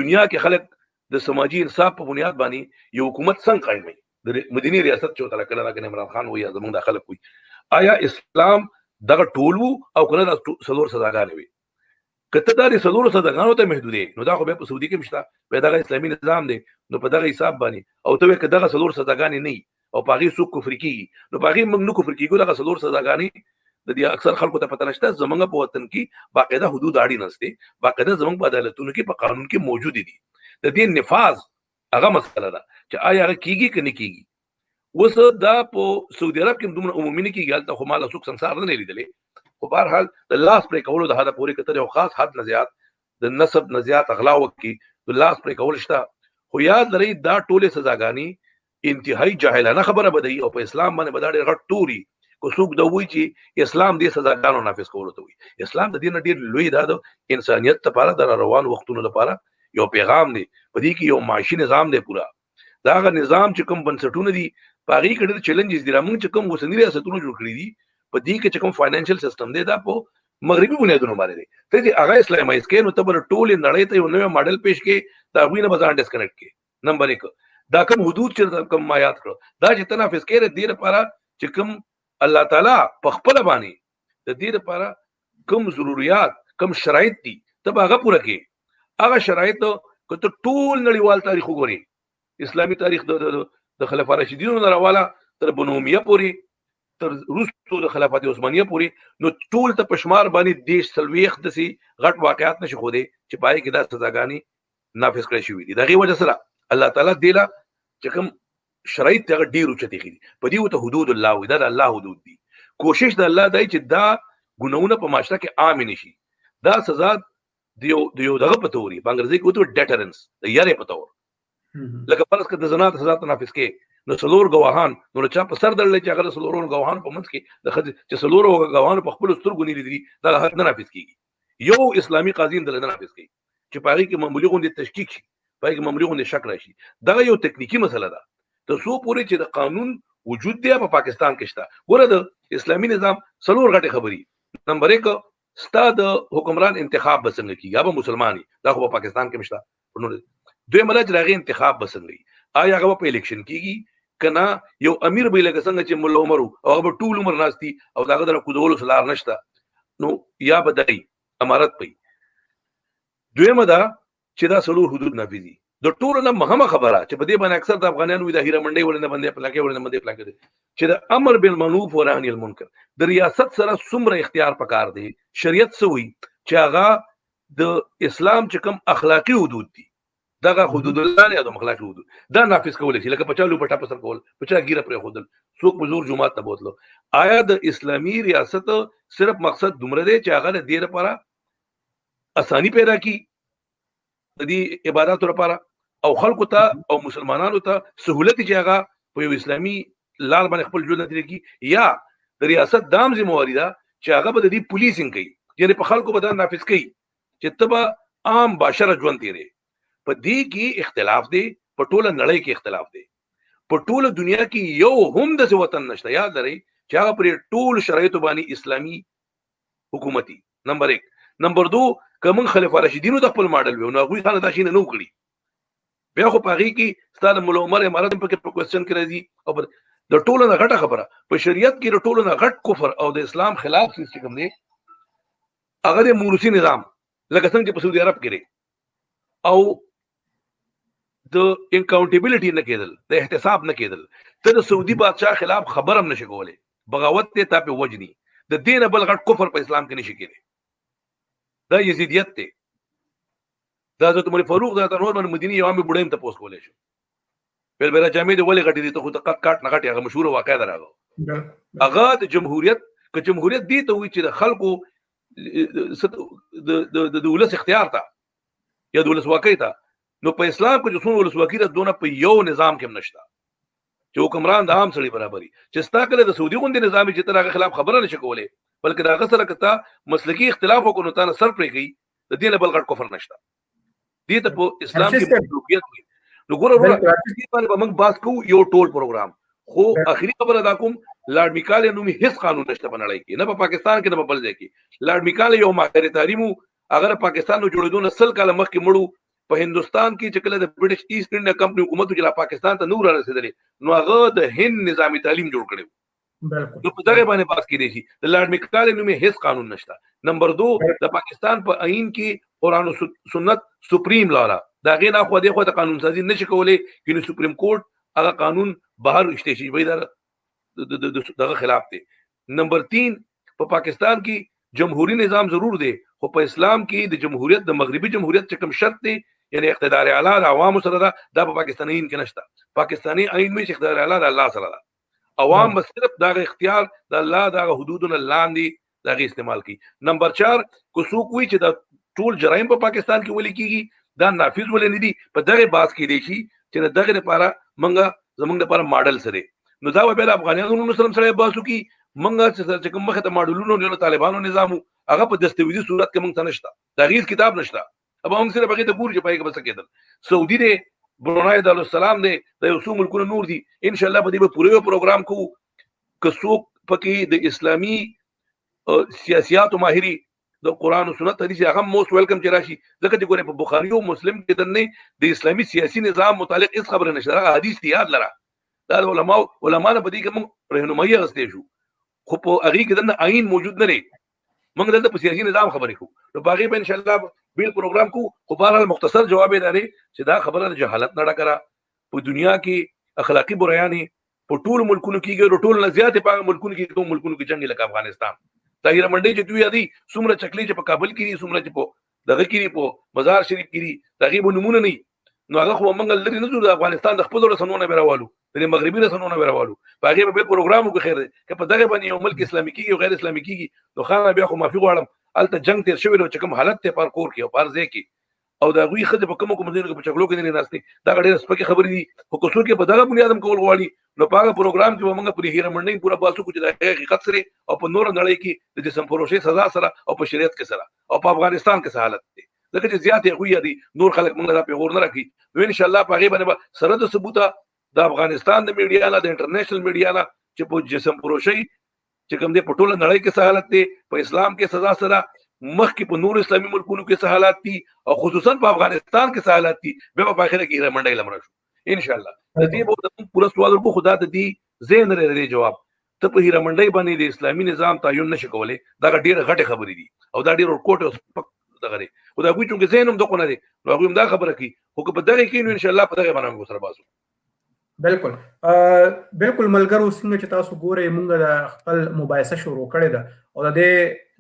دنیا کې خلک د سماجی انصاف په بنیاد باندې یو حکومت څنګه قایموي، د مدینې ریاست چې ورته کله راکنه عمران خان وایي زمونږ د خلک وایي. آیا اسلام دغه ټول وو او کنه دا څلور سزاګانې وي؟ که ته دا د څلورو سزاګانو ته محدودې نو دا خو بیا په سعودي کې هم شته، بیا دغه اسلامي نظام دی، نو په دغه حساب باندې او ته وایې که دغه څلور سزاګانې نه او په هغې څوک کفر کېږي نو په هغې موږ نه کفر کېږو. دغه څلور سزاګانې د دې اکثر خلکو ته پته نشته. زمونږ په وطن کې باقاعده حدود اړین دي، باقاعده زمونږ په عدالتونو کې په قانون کې موجود دي. د دې نفاذ هغه مسله ده چې آیا هغه کیږي که نه کیږي. اوس دا په سعودي عرب کې دومره عمومي نه کیږي، هلته خو ما له څوک سنسار نه لیدلی، خو بهرحال د لاس پرې کولو د حده پورې که تر یو خاص حد نه زیات د نسب نه زیات غلا وکړي د لاس پرې کول شته. خو یاد لرئ دا ټولې سزاګانې انتهایی جاهلانه خبره به دی او په اسلام باندې به دا ډېر غټ توري کو څوک دا وایي چې اسلام دې سزاګانو نافذ کولو ته وایي، اسلام د دې نه ډیر لوی دا د انسانیت لپاره د روان وختونو لپاره یو پیغام دی. په دې کې یو معاشي نظام دی پورا، دا هغه نظام چې کوم بنسټونه دي په هغې کې ډېر چیلنجز دي. موږ چې کوم اوسني ریاستونه جوړ کړي دي په دې کې چې کوم فاینانشل سیستم دی دا په مغربي بنیادونو باندې دی. ته چې هغه اسلامایز کې نو ته به ټولې نړۍ ته یو نوی ماډل پیش کې، د هغوی نه به ځان ډسکنیکټ کې. نمبر 1 دا کوم حدود چې کوم ما یاد کړو دا چې ته نافذ کې د دې لپاره چې کوم الله تعالی په خپل باندې د دې لپاره کوم ضرورت کوم شرایط دي ته به هغه پوره کې. هغه شرایط که ته ټول نړیوال تاریخ وګورې، اسلامي تاریخ د خلفای راشدینو نه راواله تر بنو امیه پورې، تر وروستو د خلافت عثمانیه پورې، نو ټول ته په شمار باندې 30-40 داسې غټ واقعات نشي ښودی چې په هغې کې دا سزاګانې نافذ کړی شوي دي. د هغې وجه سره الله تعالی دې له چې کوم شرایط دی هغه ډېر اوچتې ښي دي. په دې ورته حدود الله وایي، دا د الله حدود دي. کوشش د الله دی چې دا ګناهونه په معاشره کې عامې نه شي. دا سزا د یو دغه په تور، په انګریزي کې ورته ډیټرنس، د یرې په تور. لکه فرض کړه د زنا د سزا ته نافذ کې نو څلور ګواهان، نو چا په سر درلې چې هغه څلورو ګواهان په منځ کې د ښځې چې څلورو ګواهانو په خپلو سترګو نه لیدلي دا حد نه نافذ کېږي. یو اسلامي قاضي هم دلته نه نافذ کوي چې په هغې کې معمولي غوندې تشکیک شي، په هغې کې معمولي غوندې شک راشي. دغه یو تکنیکي مسله ده تر څو پورې چې د قانون وجود دی په پاکستان کې شته. ګوره د اسلامي نظام څلور غټې خبرې. نمبر 1 ستا د حکمران انتخاب به څنګه کېږي؟ هغه به مسلمان وي، دا خو په پاکستان کې هم شته. دویم دا چې د هغې انتخاب به څنګه وي؟ آیا هغه به په الیکشن کېږي که نه؟ یو امیر به لکه څنګه چې ملا عمر و او هغه به ټول عمر ناست دي او د هغه د راکوزولو څه لار نشته، نو یا به دی امارت به وي. دویمه دا چې دا څلور حدود نافذ دي. د ټولو نه مهمه خبره چې په دې باندې اکثر د افغانانو وي، د هیره منډۍ ولې نه بندې، پلاکې ولې نه بندې، پلاکې دی چې د امر بالمعروف و نهی المنکر د ریاست سره څومره اختیار پکار دی. شریعت څه وایي چې هغه د اسلام چې کوم اخلاقي حدود دي، دغه حدود الله نه د اخلاقي حدود دا نافذ کول شي. لکه په چا لوپټه په سر کول، په چا ګیره پرې خودل، څوک په زور جومات ته بوتلو. آیا د اسلامي ریاست صرف مقصد دومره دی چې هغه د دې لپاره اساني پیدا کړي د دې عبادتو لپاره او خلکو ته او مسلمانانو ته سهولت چې هغه په یو اسلامي لار باندې خپل ژوند تیر کړي، یا د ریاست دام ذمہواري ده چې هغه به د دې پولیسینګ کوي، یعنی په خلکو به دا نافذ کوي چې ته به عام باشره ژوند تیرې. په دې کې اختلاف دی، په ټوله نړۍ کې اختلاف دی، په ټوله دنیا کې یو هم داسې وطن نشته یاد لرئ چې هغه پرې ټول شرایطو باندې اسلامي حکومتي. نمبر 1. نمبر 2 که موږ خلفای راشدینو د خپل ماډل وي نو هغوی ځانه دا شي نه وکړي، بیا خو په هغې کې ستا د ملا عمر امارت هم پکې په کوېسچن کې راځي. او د ټولو نه غټه خبره په شریعت کې د ټولو نه غټ کفر او د اسلام خلاف څیز چې کوم دی هغه د موروثي نظام، لکه څنګه چې په سعودي عرب کې دی، او د انکاونټیبিলিټي نه کېدل، د احتساب نه کېدل. ته د سعودي بادشاه خلاف خبر هم نشي کولی، بغاوت دی تا پې وژني. د دې نه بل غټ کفر په اسلام کې نشي کېدی، دا یزیدیت دی. دا حضرت عمر فاروق دا نور من مدینه یو عامې بوډۍ هم تپوس کولی شو، ویل به دا جامې دې ولې غټې دي، ته خو د قد کاټ نه غټې. هغه مشهوره واقعه ده راغله. هغه د جمهوریت، که جمهوریت دې ته وایي چې د خلکو د ولس اختیار ته یا د ولسواکۍ ته، نو په اسلام کې چې څومره ولسواکي ده دونه په یو نظام کې هم نشته چې حکمران د عام سړي برابري. چې ستا کله د سعودي غوندې نظام چې ته د هغه خلاف خبره نشي کولی، بلکې د هغه سره که تا مسلکي اختلاف وکړو نو تا نه سر پرې کوي، د دې نه بل غټ کفر نشته. دې ته په اسلام کې ملوکیت وي. نو ګوره وروره، دې باندې به موږ بحث کوو یو ټول پروګرام. خو اخري خبره دا کوم، لارډ میکالې نومي هیڅ قانون نشته په نړۍ کې، نه په پاکستان کې نه په بل ځای کې. لارډ میکالې یو ماهر تعلیم و، هغه د پاکستان نو جوړېدو نه 100 کاله مخکې مړ و. په هندوستان کې چې کله د برټش ایسټ انډیا کمپني حکومت چې لا پاکستان ته نه و رارسېدلی، نو هغه د هند نظامي تعلیم جوړ کړی و. نو په دغه باندې بحث کېدای شي. د لارډ میکالې نومي هیڅ قانون نشته. نمبر 2 د پاکستان په آئین کې قرآن او سنت سپریم لا ده، د هغې نه خوا دې خوا ته قانون سازي نشي کولی، کینې سپریم کورټ هغه قانون بهر ایستی شي، وایي دا دغه خلاف دی. نمبر 3 په پاکستان کې جمهوری نظام ضرور دی، خو په اسلام کې د جمهوریت د مغربي جمهوریت چې کوم شرط دی، یعنی اقتدار اعلی د عوامو سره ده، دا په پاکستاني آئین کې نشته. پاکستاني آئین وایي چې اقتدار اعلی د الله سره ده، عوام به صرف دغه اختیار د الله دغه حدودو نه لاندې دغه استعمال کوي. نمبر 4 که څوک وایي چې دا ټول جرایم په پاکستان کې ولې کیږي، دا نافذ ولې نه دي، په دغه بحث کې دی شي چې د دغه لپاره مونږ زمونږ لپاره ماډل سره، نو دا به بیا د افغانانو سره سره بحث وکړي. مونږ چې کوم مخه ته ماډلونو نیول طالبانو نظام هغه په دستاویزي صورت کې مونږ ته نشته، د هغې کتاب نشته. اب موږ سره بغیر ته ګورو چې پای کې بس کېدل. سعودي دی، برونای دارالسلام دی، د یو څو ملکونو نور دي. ان شاء الله په دې به پوره یو پروګرام کوو. که څوک پکې د اسلامي سیاسیاتو ماهري، د قرآن او سنت حدیث، هغه موست ویلکم چې راشي، ځکه چې ګوره په بخاري او مسلم کې دنه د اسلامي سیاسي نظام متعلق هیڅ خبره نشته، هغه حدیث دی یاد لره. دا علما نه په دې کې موږ رهنمایي اخیستی شو، خو په هغې کې دنه آئین موجود نه دی. موږ دلته په سیاسي نظام خبرې کوو، نو په هغې به ان شاء الله بیل پروګرام کوو. خو بهرحال مختصر جواب یې دا دی چې دا خبره د جهالت نه ډکه ده. په دنیا کې اخلاقي برایانې په ټولو ملکونو کېږي، او ټولو نه زیاتې په هغه ملکونو کې کوم ملکونو کې جنګ لکه افغانستان. دا هیره منډۍ چې دوی یادوي، څومره چکلې چې په کابل کې دي، څومره چې په دغه کې دي، په مزار شریف کې دي، د هغې به نومونه نه وي. نو هغه خو موږ لرې نه ځو، د افغانستان د خپلو رسنو نه به راوالو، د مغربي رسنو نه به راوالو، په هغې به بل پروګرام وکړو. خیر دی که په دغه باندې یو ملک اسلامي کېږي او غیر اسلامي کېږي، نو خانه بیا خو معافي غواړم، هلته جنګ تېر شوی دی چې کوم حالت دی په هر کور کې او په هر ځای کې، او د هغوی ښځې په کومو کومو ځایونو کې په چکلو کې نه دي ناستې. دا ډېره سپکې خبرې دي، خو که څوک یې په دغه بنیاد هم کول غواړي، نو په هغه پروګرام کې به موږ پرې هیره منډۍ پوره بحث وکړو چې د هغې حقیقت سره او په نوره نړۍ کې د جسم فروشۍ سزا سره او په شریعت کې سره او په افغانستان کې څه حالت دی، ځکه چې زیات هغوی یادي، نور خلک موږ دا پیغور نه راکوي. نو ان شاء الله په هغې باندې به سره د ثبوته د افغانستان د میډیا نه، د انټرنیشنل میډیا نه، چې په جسم فروشۍ چې کوم دی په ټوله نړۍ کې څه حالت دی، په اسلام کې سزا سره مخکې په نورو اسلامي ملکونو کې څه حالات دي، او خصوصا په افغانستان کې څه حالات دي، بیا به په اخره کې هیره منډۍ لمره شو ان شاء الله. د دې به زموږ پوره سوال وکړو، خو دا د دې ذهن نه لري جواب. ته په هیره منډۍ باندې د اسلامي نظام تعین نشي کولی، دا ډېره غټې خبرې دي او دا ډېر ورکوټ او سپک دغه دی. خو د هغوی چونکې ذهن هم دغه نه دی، نو هغوی هم دا خبره کوي، خو که په دغې کې نو ان شاء الله په دغې باندې موږ سره باسو. بالکل بالکل ملګرو، څنګه چې تاسو ګورئ مونږ د خپل مباحثه شروع کړې ده او د دې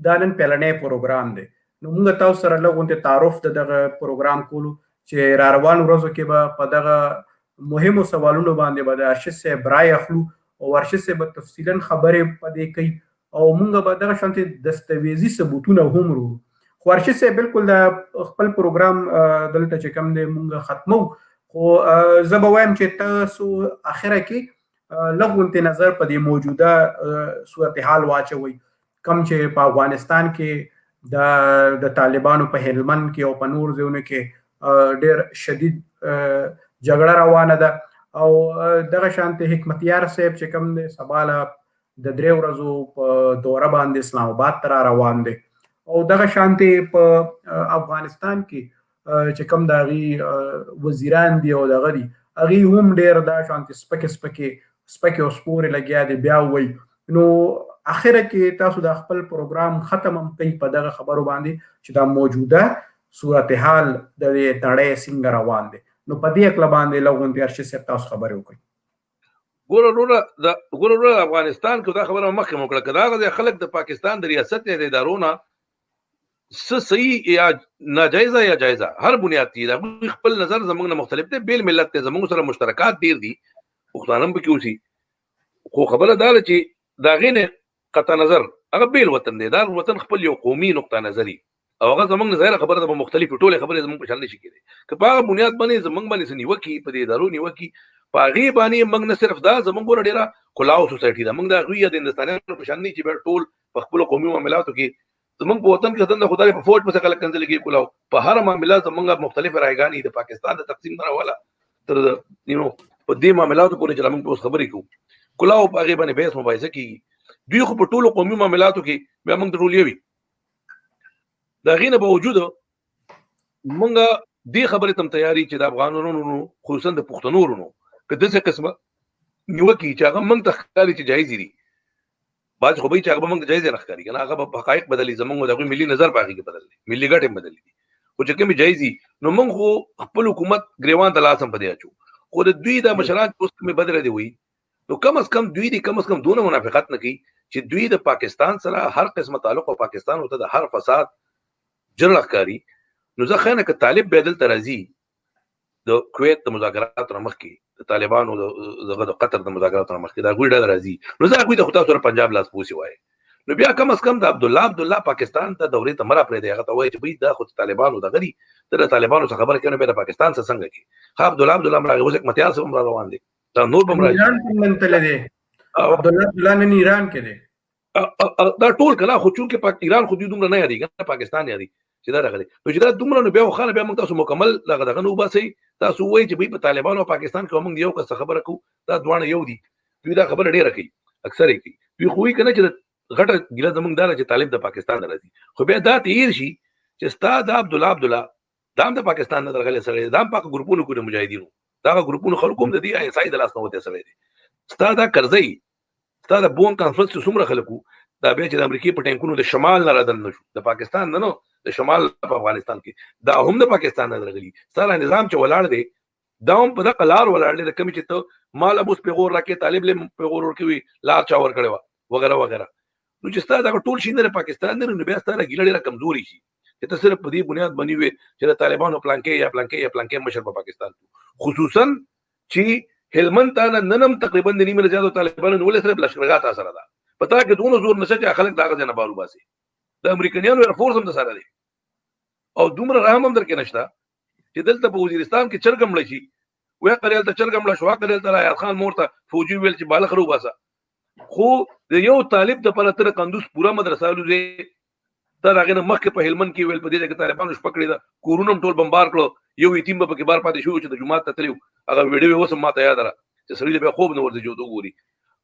دا نن پیلنی پروګرام دی. نو مونږ تاسو سره لږ غونډې تعارف د دغه پروګرام کولو چې را روان ورځو کې به په دغه مهمو سوالونو باندې به د ارشد صاحب رای اخلو او ارشد صاحب به تفصیلا خبرې په دې کوي او مونږ به دغه شانتې دستاویزي ثبوتونه هم وروړو. خو ارشد صاحب بالکل د خپل پروګرام دلته چې کوم دی مونږ ختمو، خو زه به وایم چې تاسو اخره کې لږ غونتې نظر په دې موجوده صورتحال واچوئ، کوم چې په افغانستان کې د طالبانو په هلمند کې او په نور ځایونو کې ډېر شدید جګړه روانه ده، او دغه شانتې حکمتیار صاحب چې کوم دی سبا له د 3 ورځو په دوره باندې اسلام آباد ته را روان دی، او دغه شانتې په افغانستان کې چې کوم د هغې وزیران دي او دغه دي، هغې هم ډېر دا شانتې سپکې سپکې سپکې او سپورې لګیا دي بیا وایي. نو اخره کې تاسو د خپل پروګرام ختم هم کوئ په دغه خبرو باندې چې دا موجوده صورتحال د دې نړۍ څنګه روان دی، نو په دې هکله باندې لږ غونډې ارشد صاحب تاسو خبرې وکړئ. ګوره وروره، افغانستان کې دا خبره مخکې مو وکړه، که دا هغه خلک د پاکستان د ریاست یا د ادارو نه څه صحیح یا ناجایزه یا جایزه هر بنیاد دی، د هغوی خپل نظر زموږ نه مختلف دی، بېل ملت دی، زموږ سره مشترکات ډېر دي، پښتانه هم پکې اوسي، خو خبره دا ده چې د هغې نه قطع نظر هغه بېل وطن دی، دا وطن خپل یو قومي نقطه نظري او هغه زموږ نه ظاهره خبره ده، به مختلفې ټولې خبرې زموږ په شان نشي کېدی. که په هغه بنیاد باندې زموږ باندې څه نیوکې په دې ادارو نیوکې په هغې باندې موږ نه صرف دا زموږ ګوره ډېره کلاو سوسایټي ده، موږ د هغوی یا د هندوستانیانو په شان نه چې بیا ټول په خپلو قومي معاملاتو کې زموږ په وطن کې دنده خدای په فوج پسې خلک کنځلې کوي، کلاو په هر معامله زموږ مختلف رایګانې د پاکستان د تقسیم نه راواله تر په دې معاملاتو پورې چې موږ اوس خبرې کوو، کلاو په هغې باندې بحث مباحثه کېږي. دوی خو په ټولو قومي معاملاتو کې بیا موږ ټول یو. د هغې نه باوجود موږ دې خبرې ته هم تیاري چې د افغانانو خصوصا د پښتنو وروڼو که داسې قسمه نیوکې چې هغه موږ ته ښکاري چې جایزې دي، بعضې خو به وي چې هغه به موږ ته جایزې نه ښکاري، که نه هغه به حقایق بدلي، زموږ د هغوی ملي نظر په هغې کې بدل دی، ملي ګټې هم بدلې دي، خو چې کومې جایزې نو موږ خو خپل حکومت ګریوان ته لاس هم په دې اچو. خو د دوی دا مشران چې اوس کومې بدلې دي وایي، نو کم از کم دوی دې کم از کم دونه منافقت نه کوي چې دوی د پاکستان سره هر قسمه تعلق او پاکستان ورته د هر فساد جرړه ښکاري. نو زه ښه نه که طالب بیا دلته راځي د کویت د مذاکراتو نه مخکې، د طالبانو دغه د قطر د مذاکراتو نه مخکې د هغوی ډله راځي، نو زه هغوی ته خو تاسو سره پنجاب لاس پوسي وایي، نو بیا کم از کم د عبدالله عبدالله پاکستان ته دورې ته مه راپرېږدئ، هغه ته وایي چې بھئی دا خو طالبانو دغه دي، ته د طالبانو څخه خبره کوې نو بیا د پاکستان څخه څنګه کوې؟ ښه عبدالله عبدالله هم راغی، اوس حکمتیار صاحب هم را روان دی، دا نور به هم راځي. ایران ته نن تللی دی، عبدالله عبدالله نن ایران کې دی. دا ټول کله، خو چون کې پاک ایران خو دوی دومره نه یادي کنه، پاکستان یادي چې دا راغلي. نو چې دا دومره، نو بیا خانه بیا موږ تاسو مکمل دغه دغه نو باسي. تاسو وایي چې به په طالبانو او پاکستان کې موږ یو کس خبره کو، دا دواړه یو دي. دوی دا خبره ډیره کوي، اکثر یې کوي. دوی خو یې کنه چې غټه ګیله زمونږ دا چې طالب د پاکستان راځي، خو بیا دا تیر شي چې ستا د عبد الله عبد الله دا هم د پاکستان نه درغلي سره، دا هم پاک ګروپونو کې مجاهدینو دا ګروپونو خلکو هم د دې آی اس آی د لاس نه وته سره دي. ستا دا کرزی، ستا د بون کانفرنس چې څومره خلکو دا بیا چې د امریکای په ټانکونو د شمال نه رادن نشو، د پاکستان نه، نو د شمال په افغانستان کې دا هم د پاکستان نه درغلي. ستا نظام چې ولاړ دی دا هم په دغه لار ولاړ دی، کوم چې ته مال ابوس پیغور راکې، طالب له پیغور ورکوي، لار چا ور کړی وغیرہ وغیرہ. نو چې ستا دغه ټول شي نه پاکستان نه، نو بیا ستا ګیله ډیره کمزوري شي چې ته صرف په دې بنیاد باندې وي چې د طالبانو پلانکې یا پلانکې یا پلانکې مشر په پاکستان، خصوصا چې هلمند ته ننم تقریبا د نیمه زیاتو طالبانو نو صرف لشکرګاه تا سره ده. پتا کې دونه زور نشه چې خلک دغه ځای نه بارو باسي. د امریکایانو ایر فورس هم د سره دی او دومره رحم هم درکې نشته چې دلته په وزیرستان کې چرګ مړ شي، وې قریل ته چرګ مړ شو، قریل ته حیات خان مور ته فوجي ویل چې بالغ رو باسه. خو د یو طالب د پر تر قندوز پورا مدرسه لوزي تر هغه نه مخکې په هلمند کې ویل په دې کې طالبانو شپه کړې ده، کورونه هم ټول بمبار کړو، یو یتیم به پکې بار پاتې شو چې د جومات ته تللی. هغه ویډیو اوس هم ماته یاد را چې سړي به خوب نه ورځي چې وګوري.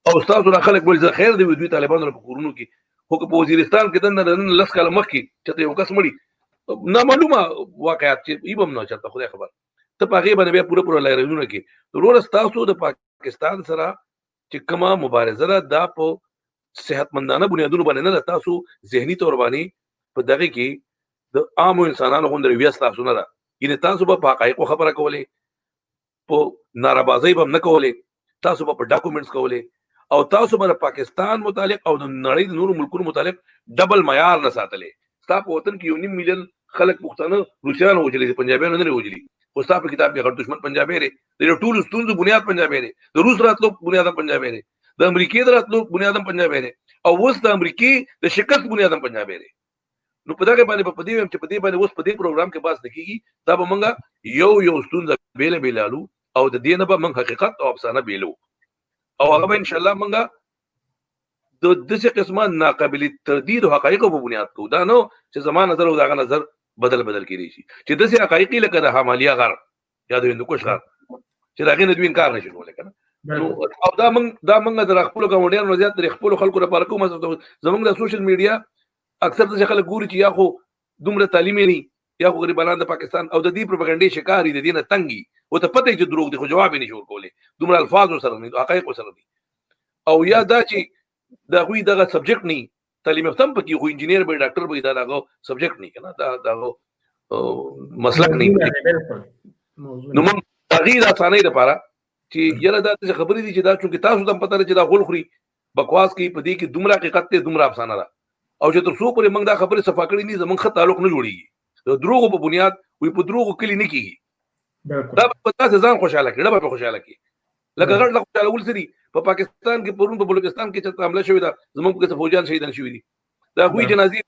او تاسو را خلک ول خیر دی دوی طالبانو په کورونو کې، خو په وزیرستان کې دنه نن لس کاله مخکې چې یو کس مړی نامعلومه واقعیت چې ایبم نه چرته خدای خبر ته په هغې باندې بیا پوره پوره لایرونه کې. وروره ستاسو د پاکستان سره چې کومه مبارزه ده دا په صحتمندانه بنیادونو باندې نه ده. تاسو ذهني تور باندې په دغه کې د عامو انسانانو غوندې رویه ستاسو نه ده، یعنې تاسو به په حقایقو خبره کولې، په نارابازۍ به هم نه کولې، تاسو به په ډاکومنټس کولې، او تاسو به د پاکستان متعلق او د نړۍ د نورو ملکونو متعلق ډبل معیار نه ساتلې. ستا په وطن کې 1.5 میلیون خلک پښتانه روسیانو وژلي دي، پنجابیانو نه وژلي، خو ستا په کتاب کې غټ دښمن پنجابی دی. د ټولو ستونزو بنیاد پنجابی دی، د روس راتلو بنیاد هم پنجابی دی، د امریکې د راتلو بنیاد هم پنجابی دی، او اوس د امریکې د شکست بنیاد هم پنجابی دی. نو په دغه باندې په دې وایم چې په دې باندې اوس په دې پروګرام کې باس نه کیږي. دا به مونږ یو یو ستونزه بیله بیلالو او د دې نه به مونږ حقیقت او افسانه بیلو، او هغه به ان شاء الله مونږ د داسې قسمه ناقابل تردید حقایقو په بنیاد کوو. دا نو چې زما نظر او دغه نظر بدل بدل کېدی شي، چې داسې حقایق لکه د همالیا غر یا د هندوکش غر چې د هغې نه دوی انکار نشي کولی که نه. نو او دا موږ د خپلو ګاونډیانو زیات د خپلو خلکو لپاره کوم. زمونږ د سوشل میډیا اکثر داسې خلک ګوري چې یا خو دومره تعلیم یې نه، یا خو غریبانان د پاکستان او د دې پروپاګانډې شکار دي، د دې نه تنګي او ته پته چې دروغ دي خو جواب یې نشي ورکولی، دومره الفاظ سره نه، حقایق سره نه، او یا دا چې د هغوی دغه سبجیکټ نه، تعلیم یافته هم پکې خو انجینیر به ډاکټر به دا دغه سبجیکټ نه کنه، دا دغه مسلک نه. نو موږ هغې د اسانۍ لپاره چې یاره دا څه خبرې دي چې دا چونکې تاسو ته پته ده چې دا غول خوري، بکواس کوي، په دې کې دومره حقیقت دی، دومره افسانه ده، او چې تر څو پورې موږ دا خبرې صفا کړې نه، زموږ ښه تعلق نه جوړیږي. د دروغو په بنیاد وي په دروغو کلی نه کیږي. دا په تاسو ځان خوشاله کړي، دا به خوشاله کړي لکه غټ خوشاله ول سری. په پاکستان کې پرون په بلوچستان کې چې حمله شوې ده، زموږ په فوجیان شهیدان شوي دي، دا غوی جنازې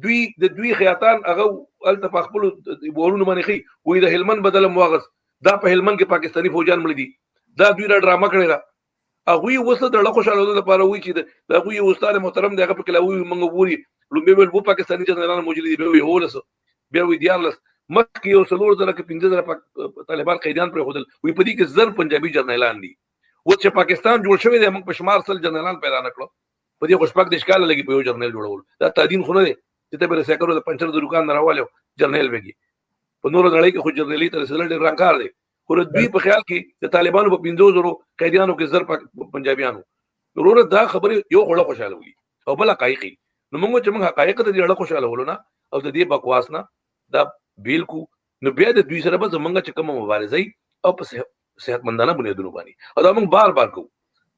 دوی د دوی خیاطان هغه هلته په خپل ورونو باندې خي وی د هلمند بدل مواغس، دا په هلمند کې پاکستاني فوجیان مړ دي، دا دوی را ډرامه کړې ده. هغوی اوس د ډله خوشاله لپاره وی چې د هغوی استاد محترم دی، هغه په کلاوي موږ ووري لومبه ویل وو پاکستاني جنرالان موجود دي، بیا 11 بیا وی 13 مخکې یو 4000 کې 5000 طالبان قیدیان پر خودل وی، په دې کې 1000 پنجابي جنرالان دي. اوس چې پاکستان جوړ شوی دی موږ په شمار 100 جنرالان پیدا نکړو، په دې خو 36 کاله لګي په یو جرنیل جوړول. دا تادین خو نه دی چې ته به سیکرو د پنچر د دکان نه راواله جرنیل بګي. په نورو نړۍ کې خو جرنیلی ته رسېدل ډېر ګران کار دی، خو د دوی په خیال کې د طالبانو په 5000 قیدیانو کې 1000 پنجابیانو. وروره دا خبرې یو خوړه خوشاله ولي او بل حقایقي. نو موږ چې موږ حقایق د دې اړه خوشاله ولونه او د دې بکواس نه دا بیل کو، نو بیا د دوی سره به زمونږ چې کومه مبارزه او په صحتمندانه بنیادونو باندې، او دا موږ بار بار کوو،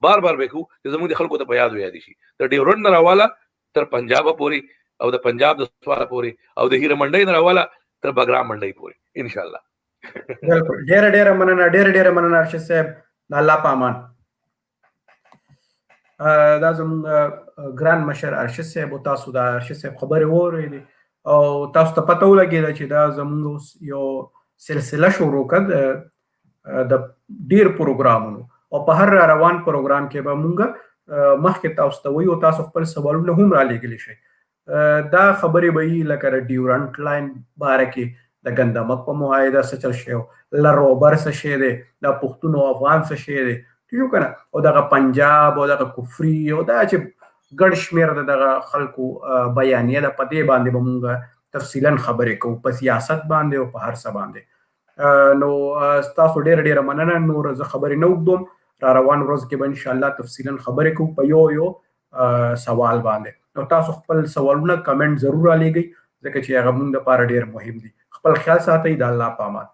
بار بار به کوو چې زموږ د خلکو ته په یاد ویاد شي، د ډیورنډ نه راواله تر پنجاب پورې او د پنجاب د سواله پورې او د هیره منډۍ نه راواله تر بګرام منډۍ پورې ان شاء الله. بالکل، ډیره ډیره مننه، ډیره ډیره مننه ارشد صاحب، د الله په امان. دا زموږ ګران مشر ارشد صاحب، او تاسو د ارشد صاحب خبرې واورېدې او تاسو ته پته ولګېده چې دا زموږ اوس یو سلسله شروع کړه د ډیر پروګرامونو، او په هر روان پروګرام کې به مونږ مخکې تاسو ته وایو، تاسو خپل سوالونه هم را لېږلی شئ. دا خبرې به یي لکه د ډیورنډ لاین باره کې، د ګندمک په معاهده څه چل شوی، لروبر څه شی دی، دا پښتون او افغان څه شی دی، ټیک شو که نه، او دغه پنجاب او دغه کفري او دا چې ګڼ شمېر د دغه خلکو بیانیه ده، په دې باندې به مونږ تفصیلا خبرې کوو، په سیاست باندې او په هر څه باندې. نو تاسو ډېره ډېره مننه. نور زه خبرې نه اوږدوم، را روان ورځ کې به ان شاء الله تفصیلا خبرې کوو په یو یو سوال باندې. نو تاسو خپل سوالونه کمنټ ضرور را لېږئ، ځکه چې هغه مونږ لپاره ډېر مهم دي. خپل خیال ساتئ، د الله په امان.